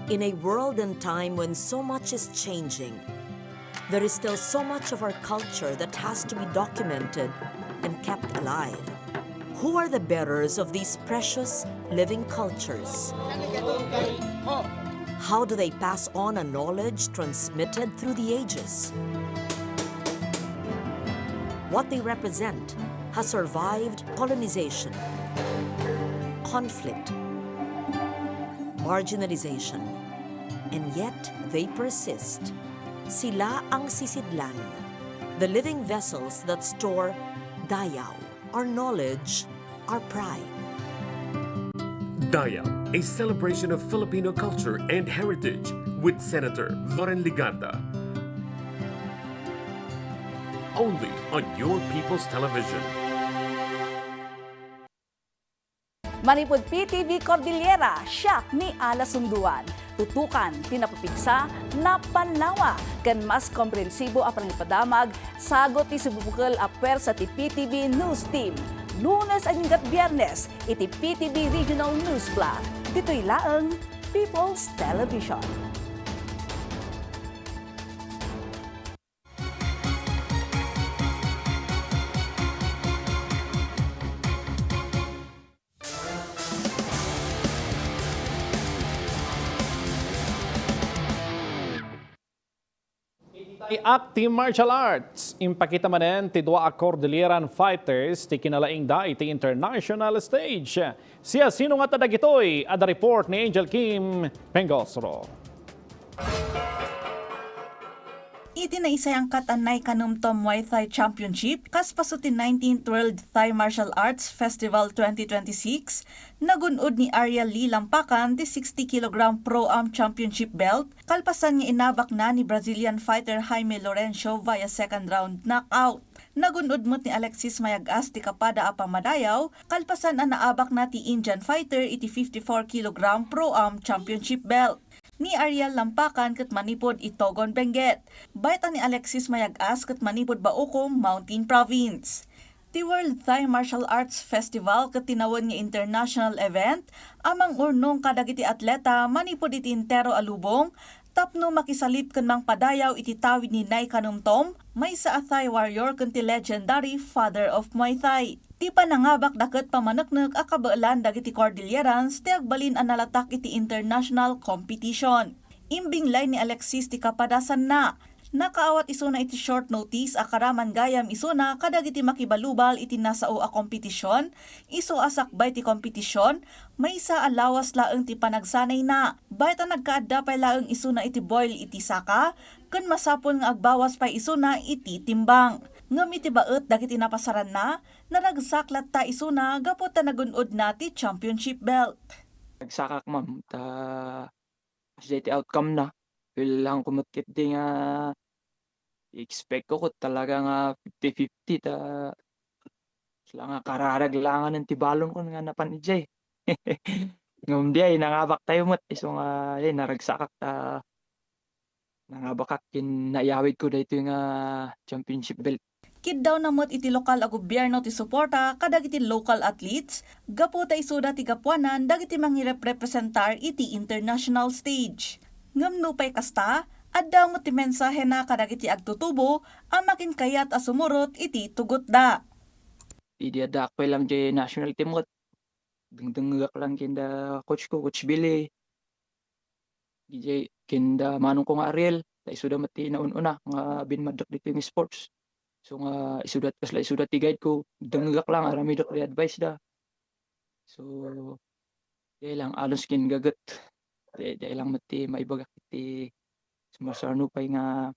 In a world and time when so much is changing, there is still so much of our culture that has to be documented and kept alive. Who are the bearers of these precious living cultures? How do they pass on a knowledge transmitted through the ages? What they represent has survived colonization, conflict, marginalization, and yet they persist. Sila ang sisidlan, the living vessels that store dayaw, our knowledge, our pride. Dayaw, a celebration of Filipino culture and heritage with Senator Loren Legarda. Only on Your People's Television. Manipud P T V Cordillera, siak ni Ala Sunduan. Tutukan, pinapapigsa, napanlawa, ken mas komprehensibo a panangipadamag, sagut ti sibubukel a puersa ti P T V News Team. Lunes agingga Biernes, iti P T V Regional News Block. Ditoy laeng, People's Television. Iti Active Martial Arts, impakita manen ti dua a Cordilleran fighters ti kinalaingda iti international stage. Siasino ngata dagitoy? Adda report ni Angel Kim Pengosro. Iti naisayangkat a Naikanumtom Muay Thai Championship, kaspaso ti nineteenth World Thai Martial Arts Festival twenty twenty-six, nagun-od ni Ariel Lee Lampacan ti sixty kilogram Pro-Am Championship belt, kalpasan nga inabakna ni Brazilian fighter Jaime Lorenzo via second round knockout. Nagun-od met ni Alexis Mayag-as ti kapada a pammadayaw, kalpasan a naabakna ti Indian fighter iti fifty-four kilogram Pro-Am Championship belt. Ni Ariel Lampacan ket manipud Itogon, Benguet. Bayta ni Alexis Mayag-as ket manipud Baucom, Mountain Province. Ti World Thai Martial Arts Festival ket tinawen nga international event a mangurnong kadagiti atleta manipud iti entero a lubong tapno makisalip ken mangpadayaw iti tawid ni Nai Kanumtom, maysa a Thai warrior ken ti legendary father of Muay Thai. Ti panangabakda ket pamaneknek a kabaelan dagiti Cordillerans ti agbalin a nalatak iti international competition. Imbinglay ni Alexis ti kapadasanna. Nakaawat isuna iti short notice a karaman gayam isuna kadagiti makibalubal iti nasao a kompetisyon, isu a sakbay ti kompetisyon, maysa a lawas laeng ti panagsanayna. Bayta nagkaadda pay laeng isuna iti boil iti saka, ken masapul nga agbawas pay isuna iti timbang. Ngem iti baet dagiti napasaranna, naragsak latta isuna gapu ta nagun-odna ti championship belt. Nagsakak, ma'am, ta kasdiay ti outcome na. Kailangan ko met ketdi nga i-expect ko ket talaga nga fifty fifty ta, sala nga kararag langanen ti balon ko nga napan idiay. Ngem diay, nangabak tayo met, isu nga, diay, naragsakak ta nangabakak ken naiyawid ko daytoy nga championship belt. Kiddawna met iti lokal a gobierno ti suporta kadagiti local athletes gapu ta isuda ti gapuanan dagiti mangirepresentar iti international stage. Ngem nupay kasta, adda met ti mensahena kadagiti agtutubo a makinkayat a sumurot iti tugotda. Idi addaak pay lang diay national team ket dengdengngegak lang kenda coach ko, Coach Billy. Diay kenda manong ko nga Ariel, ta isuda met ti naun-una nga binmaddek ditoy nga sports. So nga isuda, kasla isuda ti guide ko, dengngegak lang, aramidek ti advice da. So, diay lang, alus ken gaget. Diay, diay lang met ti maibagak iti sumarsarno pay nga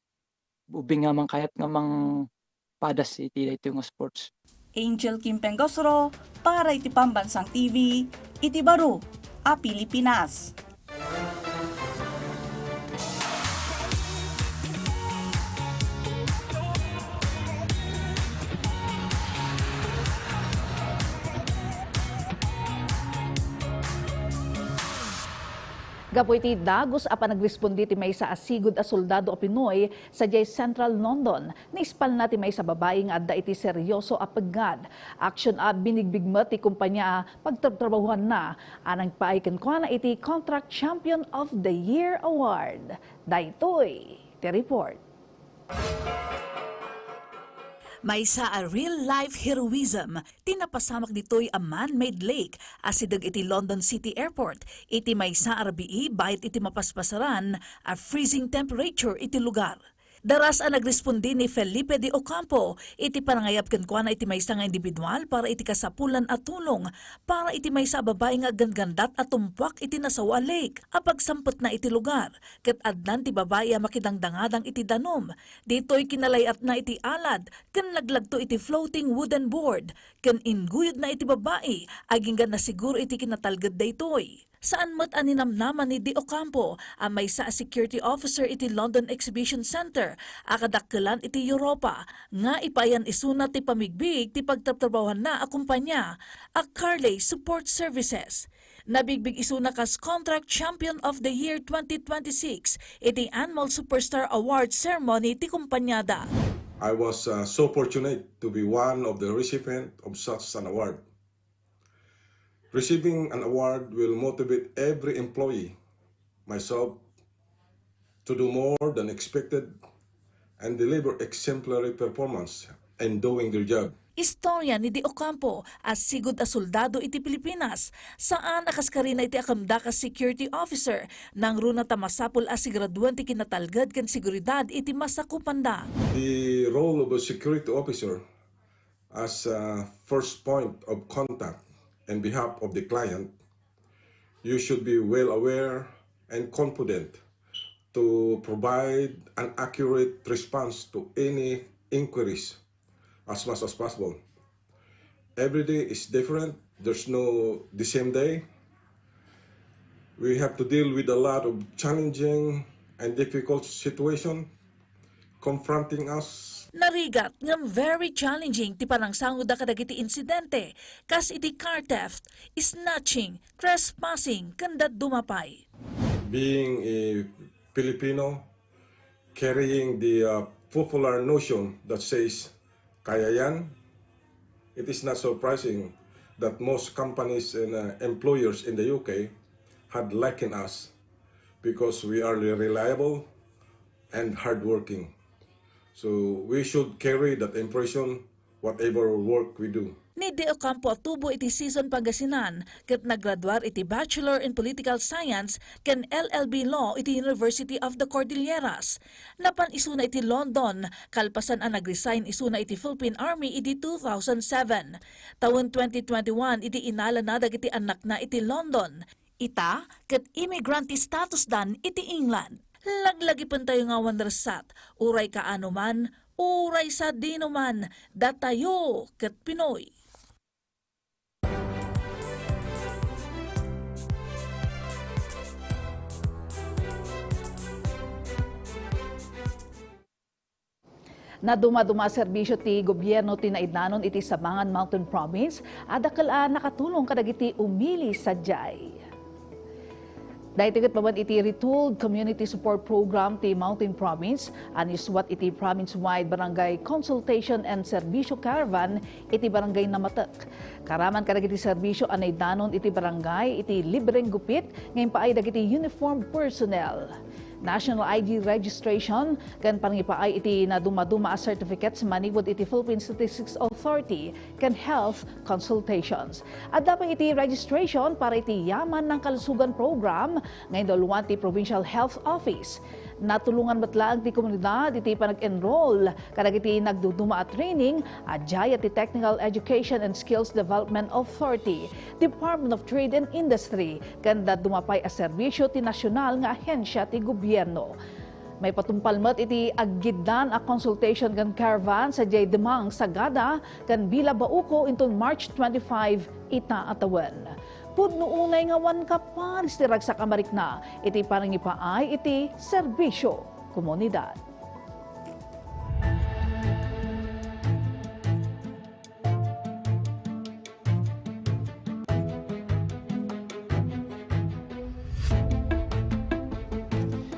ubing nga mangkayat nga mangpadas iti daytoy nga sports. Angel Kim Pengosro para iti Pambansang T V, iti baro a Pilipinas. Gapu iti dagus a panagrespondi ti maysa a sigud a soldado a Pinoy sadiay Central London, naispalna ti maysa a babai nga adda iti serioso a peggad. Action a binigbig met ti kumpania a pagtrabtrabahuanna a nangpaay kenkuana iti Contract Champion of the Year Award. Daytoy ti report. Maysa a real-life heroism ti napasamak ditoy a man-made lake a sideg iti London City Airport iti maysa a rabii bayat iti mapaspasaran a freezing temperature iti lugar. Daras a nagrespondi ni Felipe de Ocampo iti panangayab kenkuana iti maysa nga individual para iti kasapulan a tulong para iti maysa a babai nga aggangandat a tumpuak iti nasao a lake a pagsampetna iti lugar. Ket addan ti babai a makidangdangadang iti danum. Ditoy kinalay-atna iti alad ken naglagto iti floating wooden board ken ingguyodna iti babai agingga nasiguro iti kinatalged daytoy. Saan met a ninamnama ni De Ocampo a maysa a security officer iti London Exhibition Center a kadakkelan iti Europa nga ipaayan isuna ti pamigbig ti pagtrabtrabahuanna a kumpania a Carley Support Services. Nabigbig isuna kas Contract Champion of the Year twenty twenty-six iti Annual Superstar Award Ceremony ti kumpaniada. I was, uh, so fortunate to be one of the recipient of such an award. Receiving an award will motivate every employee, myself, to do more than expected and deliver exemplary performance in doing their job. Istorya ni De Ocampo a sigud a soldado iti Pilipinas, saan a kas karina iti akemda kas security officer, nangruna ta masapul a sigraduen ti kinatalged ken seguridad iti masakupanda. The role of a security officer as a first point of contact in behalf of the client, you should be well aware and confident to provide an accurate response to any inquiries as much as possible. Every day is different. There's no the same day. We have to deal with a lot of challenging and difficult situation confronting us. Narigat ngem very challenging ti panangsangoda kadagiti insidente, kas iti car theft, snatching, trespassing, ken dadduma pay. Being a Filipino, carrying the, uh, popular notion that says, "Kaya yan," it is not surprising that most companies and, uh, employers in the U K had likened us because we are reliable and hardworking. So we should carry that impression whatever work we do. Ni De Ocampo a tubo iti Sison, Pangasinan, ket naggraduar iti Bachelor in Political Science ken L L B Law iti University of the Cordilleras. Napan isuna iti London, kalpasan a nag-resign isuna iti Philippine Army idi two thousand seven. Tawen twenty twenty-one idi inalana dagiti annakna iti London. Ita ket immigrant ti statusdan iti England. Laglagipentayo nga awan resat, uray kaano man, uray sadinoman, datayo ket Pinoy. Nadumaduma a serbisio ti gobierno ti naidnanon iti Sabangan Mountain Province a dakkel a nakatulong kadagiti umili sadiay. Daytoy ket mapan iti Retooled Community Support Program ti Mountain Province a naisuat iti province-wide barangay consultation and serbisio caravan iti Barangay Namatek. Karaman kadagiti serbisio a naidnanon iti barangay iti libreng gupit nga impaay dagiti uniformed personnel, national I D registration, ken panangipaay iti nadumaduma a certificates manipud iti Philippine Statistics Authority ken health consultations. Adda pay iti registration para iti Yaman ng Kalusugan Program nga inuluan ti Provincial Health Office. Natulongan met laeng ti komunidad iti panag-enroll kadagiti nagduduma a training a diay ti Technical Education and Skills Development Authority, Department of Trade and Industry, ken dadduma pay a serbisio ti nasional nga ahensya ti gobierno. Maipatungpal met iti aggiddan a consultation ken caravan sadiay Demang, Sagada, ken Villa Bauco inton March twenty-five ita a tawen. Pudno unay nga awan kaparis ti ragsak a marikna iti panangipaay iti serbisio komunidad.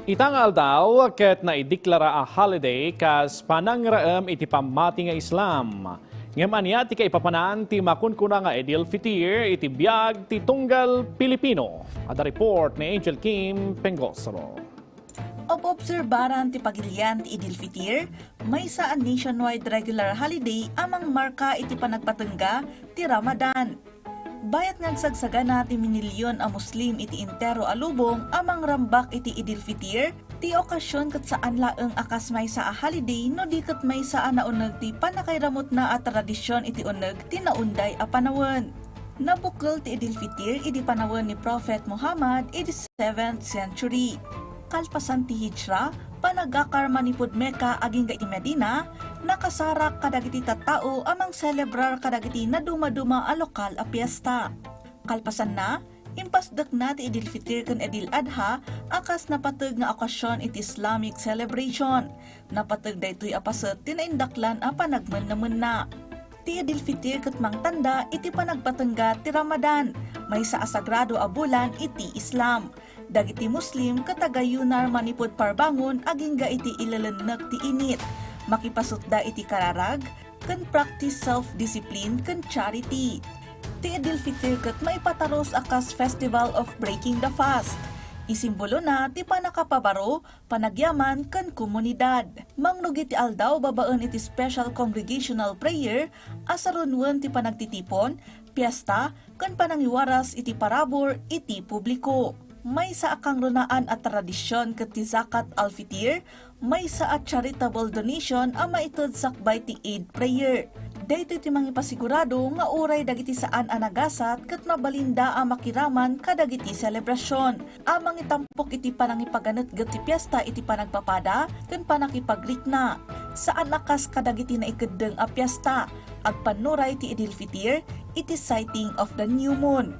Ita nga aldaw ket naideklara a holiday kas panangraem iti pammati nga Islam. Ngem ania ti kaipapanan ti makunkuna nga Idil Fitir iti biag ti tunggal Pilipino? Adda report ni Angel Kim Pengosro. Ob-obserbaran ti pagilian ti Idil Fitir, maysa a nationwide regular holiday a mangmarka iti panagpatengga ti Ramadan. Bayat nga agsagsagana ti minilyon a Muslim iti entero a lubong a mangrambak iti Idil Fitir, ti okasion ket saan laeng a kas maysa a holiday no di ket maysa a nauneg ti pannakairamutna a tradision iti uneg ti naunday a panawen. Nabukel ti Idil Fitir idi panawen ni Prophet Muhammad idi seventh century. Kalpasan ti Hijra, panagakar manipud Mecca agingga iti Medina, nakasarak kadagiti tattao a mangselebrar kadagiti nadumaduma a lokal a piesta. Kalpasanna, impasdekna ti Idil Fitir ken Idil Adha a kas napateg nga okasion iti Islamic celebration. Napateg daytoy a paset ti naindaklan a panagmennemenna. Ti Idil Fitir ket mangtanda iti panagpatengga ti Ramadan, maysa a sagrado a bulan iti Islam. Dagiti Muslim ket agayunar manipud parbangon agingga iti ilelennek ti init, makipasetda iti kararag, ken practice self-discipline ken charity. Ti Idil Fitir ket maipatarus a kas Festival of Breaking the Fast. Isimbolona ti pannakapabaro, panagyaman, ken komunidad. Mangrugi ti aldaw babaen iti special congregational prayer a sarunuen ti panagtitipon, piesta, ken panangiwaras iti parabur iti publiko. Maysa a kangrunaan a tradision ket ti Zakat al-Fitir, maysa a charitable donation a maited sakbay ti Eid prayer. Daytoy ti mangipasigurado nga uray dagiti saan a nagasat ket mabalinda a makiraman kadagiti selebrasion. A mangitampok iti panangipaganetget ti piesta iti panagpapada ken pannakipagrikna. Saan a kas kadagiti naikeddeng a piesta, agpannuray ti Idil Fitir iti sighting of the new moon.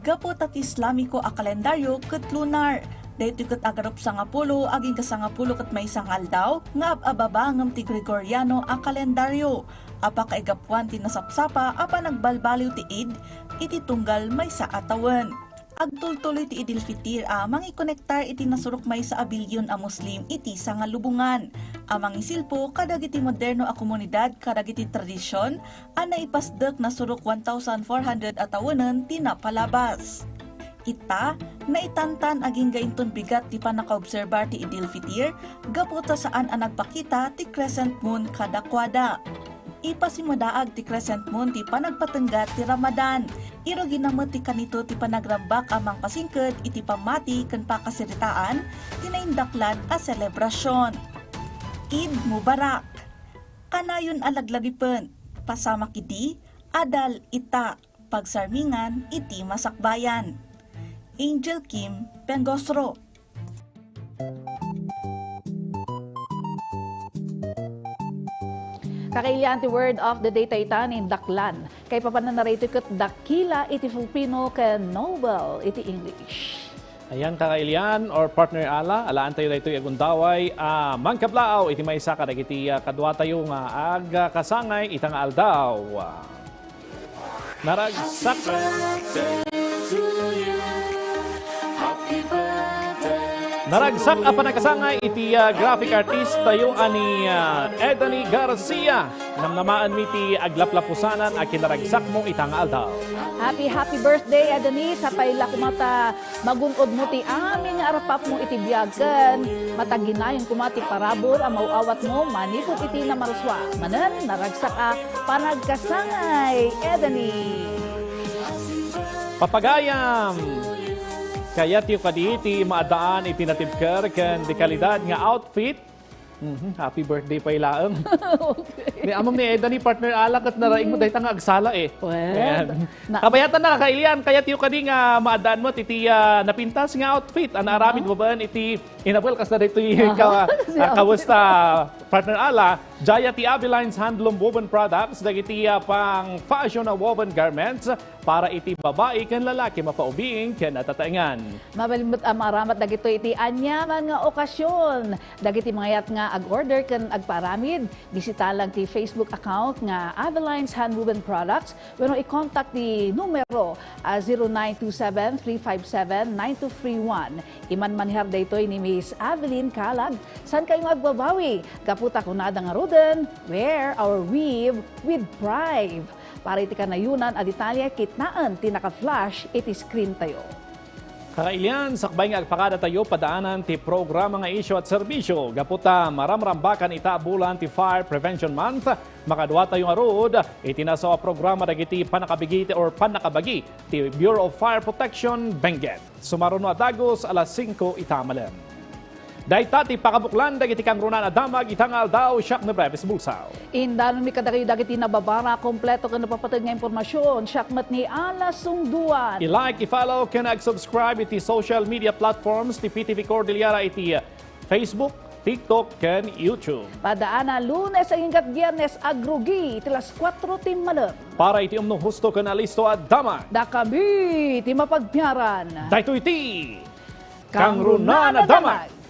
Gapu ta ti Islamiko a kalendaryo ket lunar, daytoy ket agarup sangapulo agingga sangapulo ket maysa nga aldaw nga ab-ababa ngem ti Gregoriano a kalendaryo a pakaigapuan ti nasapsapa a panagbalbaliw ti Eid iti tunggal maysa a tawen. Agtultuloy ti Idil Fitir a mangikonektar iti nasurok maysa a bilyon a Muslim iti sangalubongan, a mangisilpo kadagiti moderno a komunidad kadagiti tradision a naipasdek nasurok one thousand four hundred a tawenen ti napalabas. Ita, naitantan agingga inton bigat ti pannakaobserbar ti Idil Fitir gapu ta saan a nagpakita ti crescent moon kadakuada. Ipasimmadaag ti crescent moon ti panagpatengga ti Ramadan. Irugina met ti kanito ti panagrambak a mangpasingked iti pammati ken pakasaritaan ti naindaklan a selebrasion. Eid Mubarak! Kanayon a laglagipen, pasamak idi, adal ita, pagsarmingan iti masakbayan. Angel Kim Pengosro. Kakailian ti word of the day ta ita ni daklan. Kaipapanana daytoy ket dakila iti Filipino ken noble iti English. Ayan, kakailian or partner Ala, alaantayo daytoy agundaway a mangkablaaw iti maysa kadagiti, ah, kaduatayo nga agkasangay ita nga aldaw. Naragsak. Naragsak a panagkasangay iti, ah, graphic artist tayo a ni, ah, Edany Garcia. Namnamaenmi ti aglaplapusanan a kinaragsak mo ita nga aldaw. Happy, happy birthday, Edany. Sapay la koma ta magun-od mo ti amin nga arpap mo iti biag ken mataginayon koma ti parabur a maw-awat mo manipud iti namarsua. Manen, naragsak a panagkasangay, Edany. Papagayam! Kayatyo kadi ti maadaan iti natibker ken di kalidad nga outfit? Mhm, happy birthday pay laeng. Okay. Ni among ni Edany, partner Ala, ket naraing mo dayta nga agsala, eh. Well, ayan. Na- Kabayatan na, kakailian, kayatyo kadi nga maadaan mo iti, ah, napintas nga outfit a naaramid babaen iti inabel, kas na daytoy ka-, ah, kawes ta, partner Ala, diay ti Avelines Handloom Woven Products, dagiti, ah, pang fashion a woven garments, para iti babai ken lalaki mapaubiing ken natataengan. Mabalin met a maaramat dagitoy iti aniaman nga okasyon. Dagiti mangayat nga ag-order ken agpaaramid, bisita lang ti Facebook account nga Avelines Handwoven Products wenno i-contact ti numero a zero nine two seven, three five seven, nine two three one. Imanmanher daytoy ni Miss Avelyn Calag. Saankayo nga agbabawi? Gapu ta kunada ngaruden, wear our weave with pride. Para iti kanayonan a detalye, kitaen ti naka-flash iti screen tayo. Kakailian, sakbay nga agpakadatayo padaanan ti programa nga Isyu at Serbisyo, gapu ta maramrambakan ita a bulan ti Fire Prevention Month, makaduatayo ngarud iti nasao a programa dagiti pannakabigi or pannakabagi ti Bureau of Fire Protection, Benguet. Sumaruno a dagus, alas singko ita malem. Dayta ti pakabuklan dagiti kangrunaan a damag ita nga aldaw. Siak ni Brevis Bulsaw. Indanonmi kadakayo dagiti nababara, kompleto ken napapateg nga impormasion. Siak met ni Ala Sungduan. I-like, i-follow, ken ag-subscribe iti social media platforms ti P T V Cordillera iti Facebook, TikTok, ken YouTube. Padaanan Lunes agingga Biernes agrugi iti alas kuatro ti malem. Para iti umno, husto ken alisto a damag. Dakami ti mapagpiaran. Daytoy ti Kangrunaan a Damag.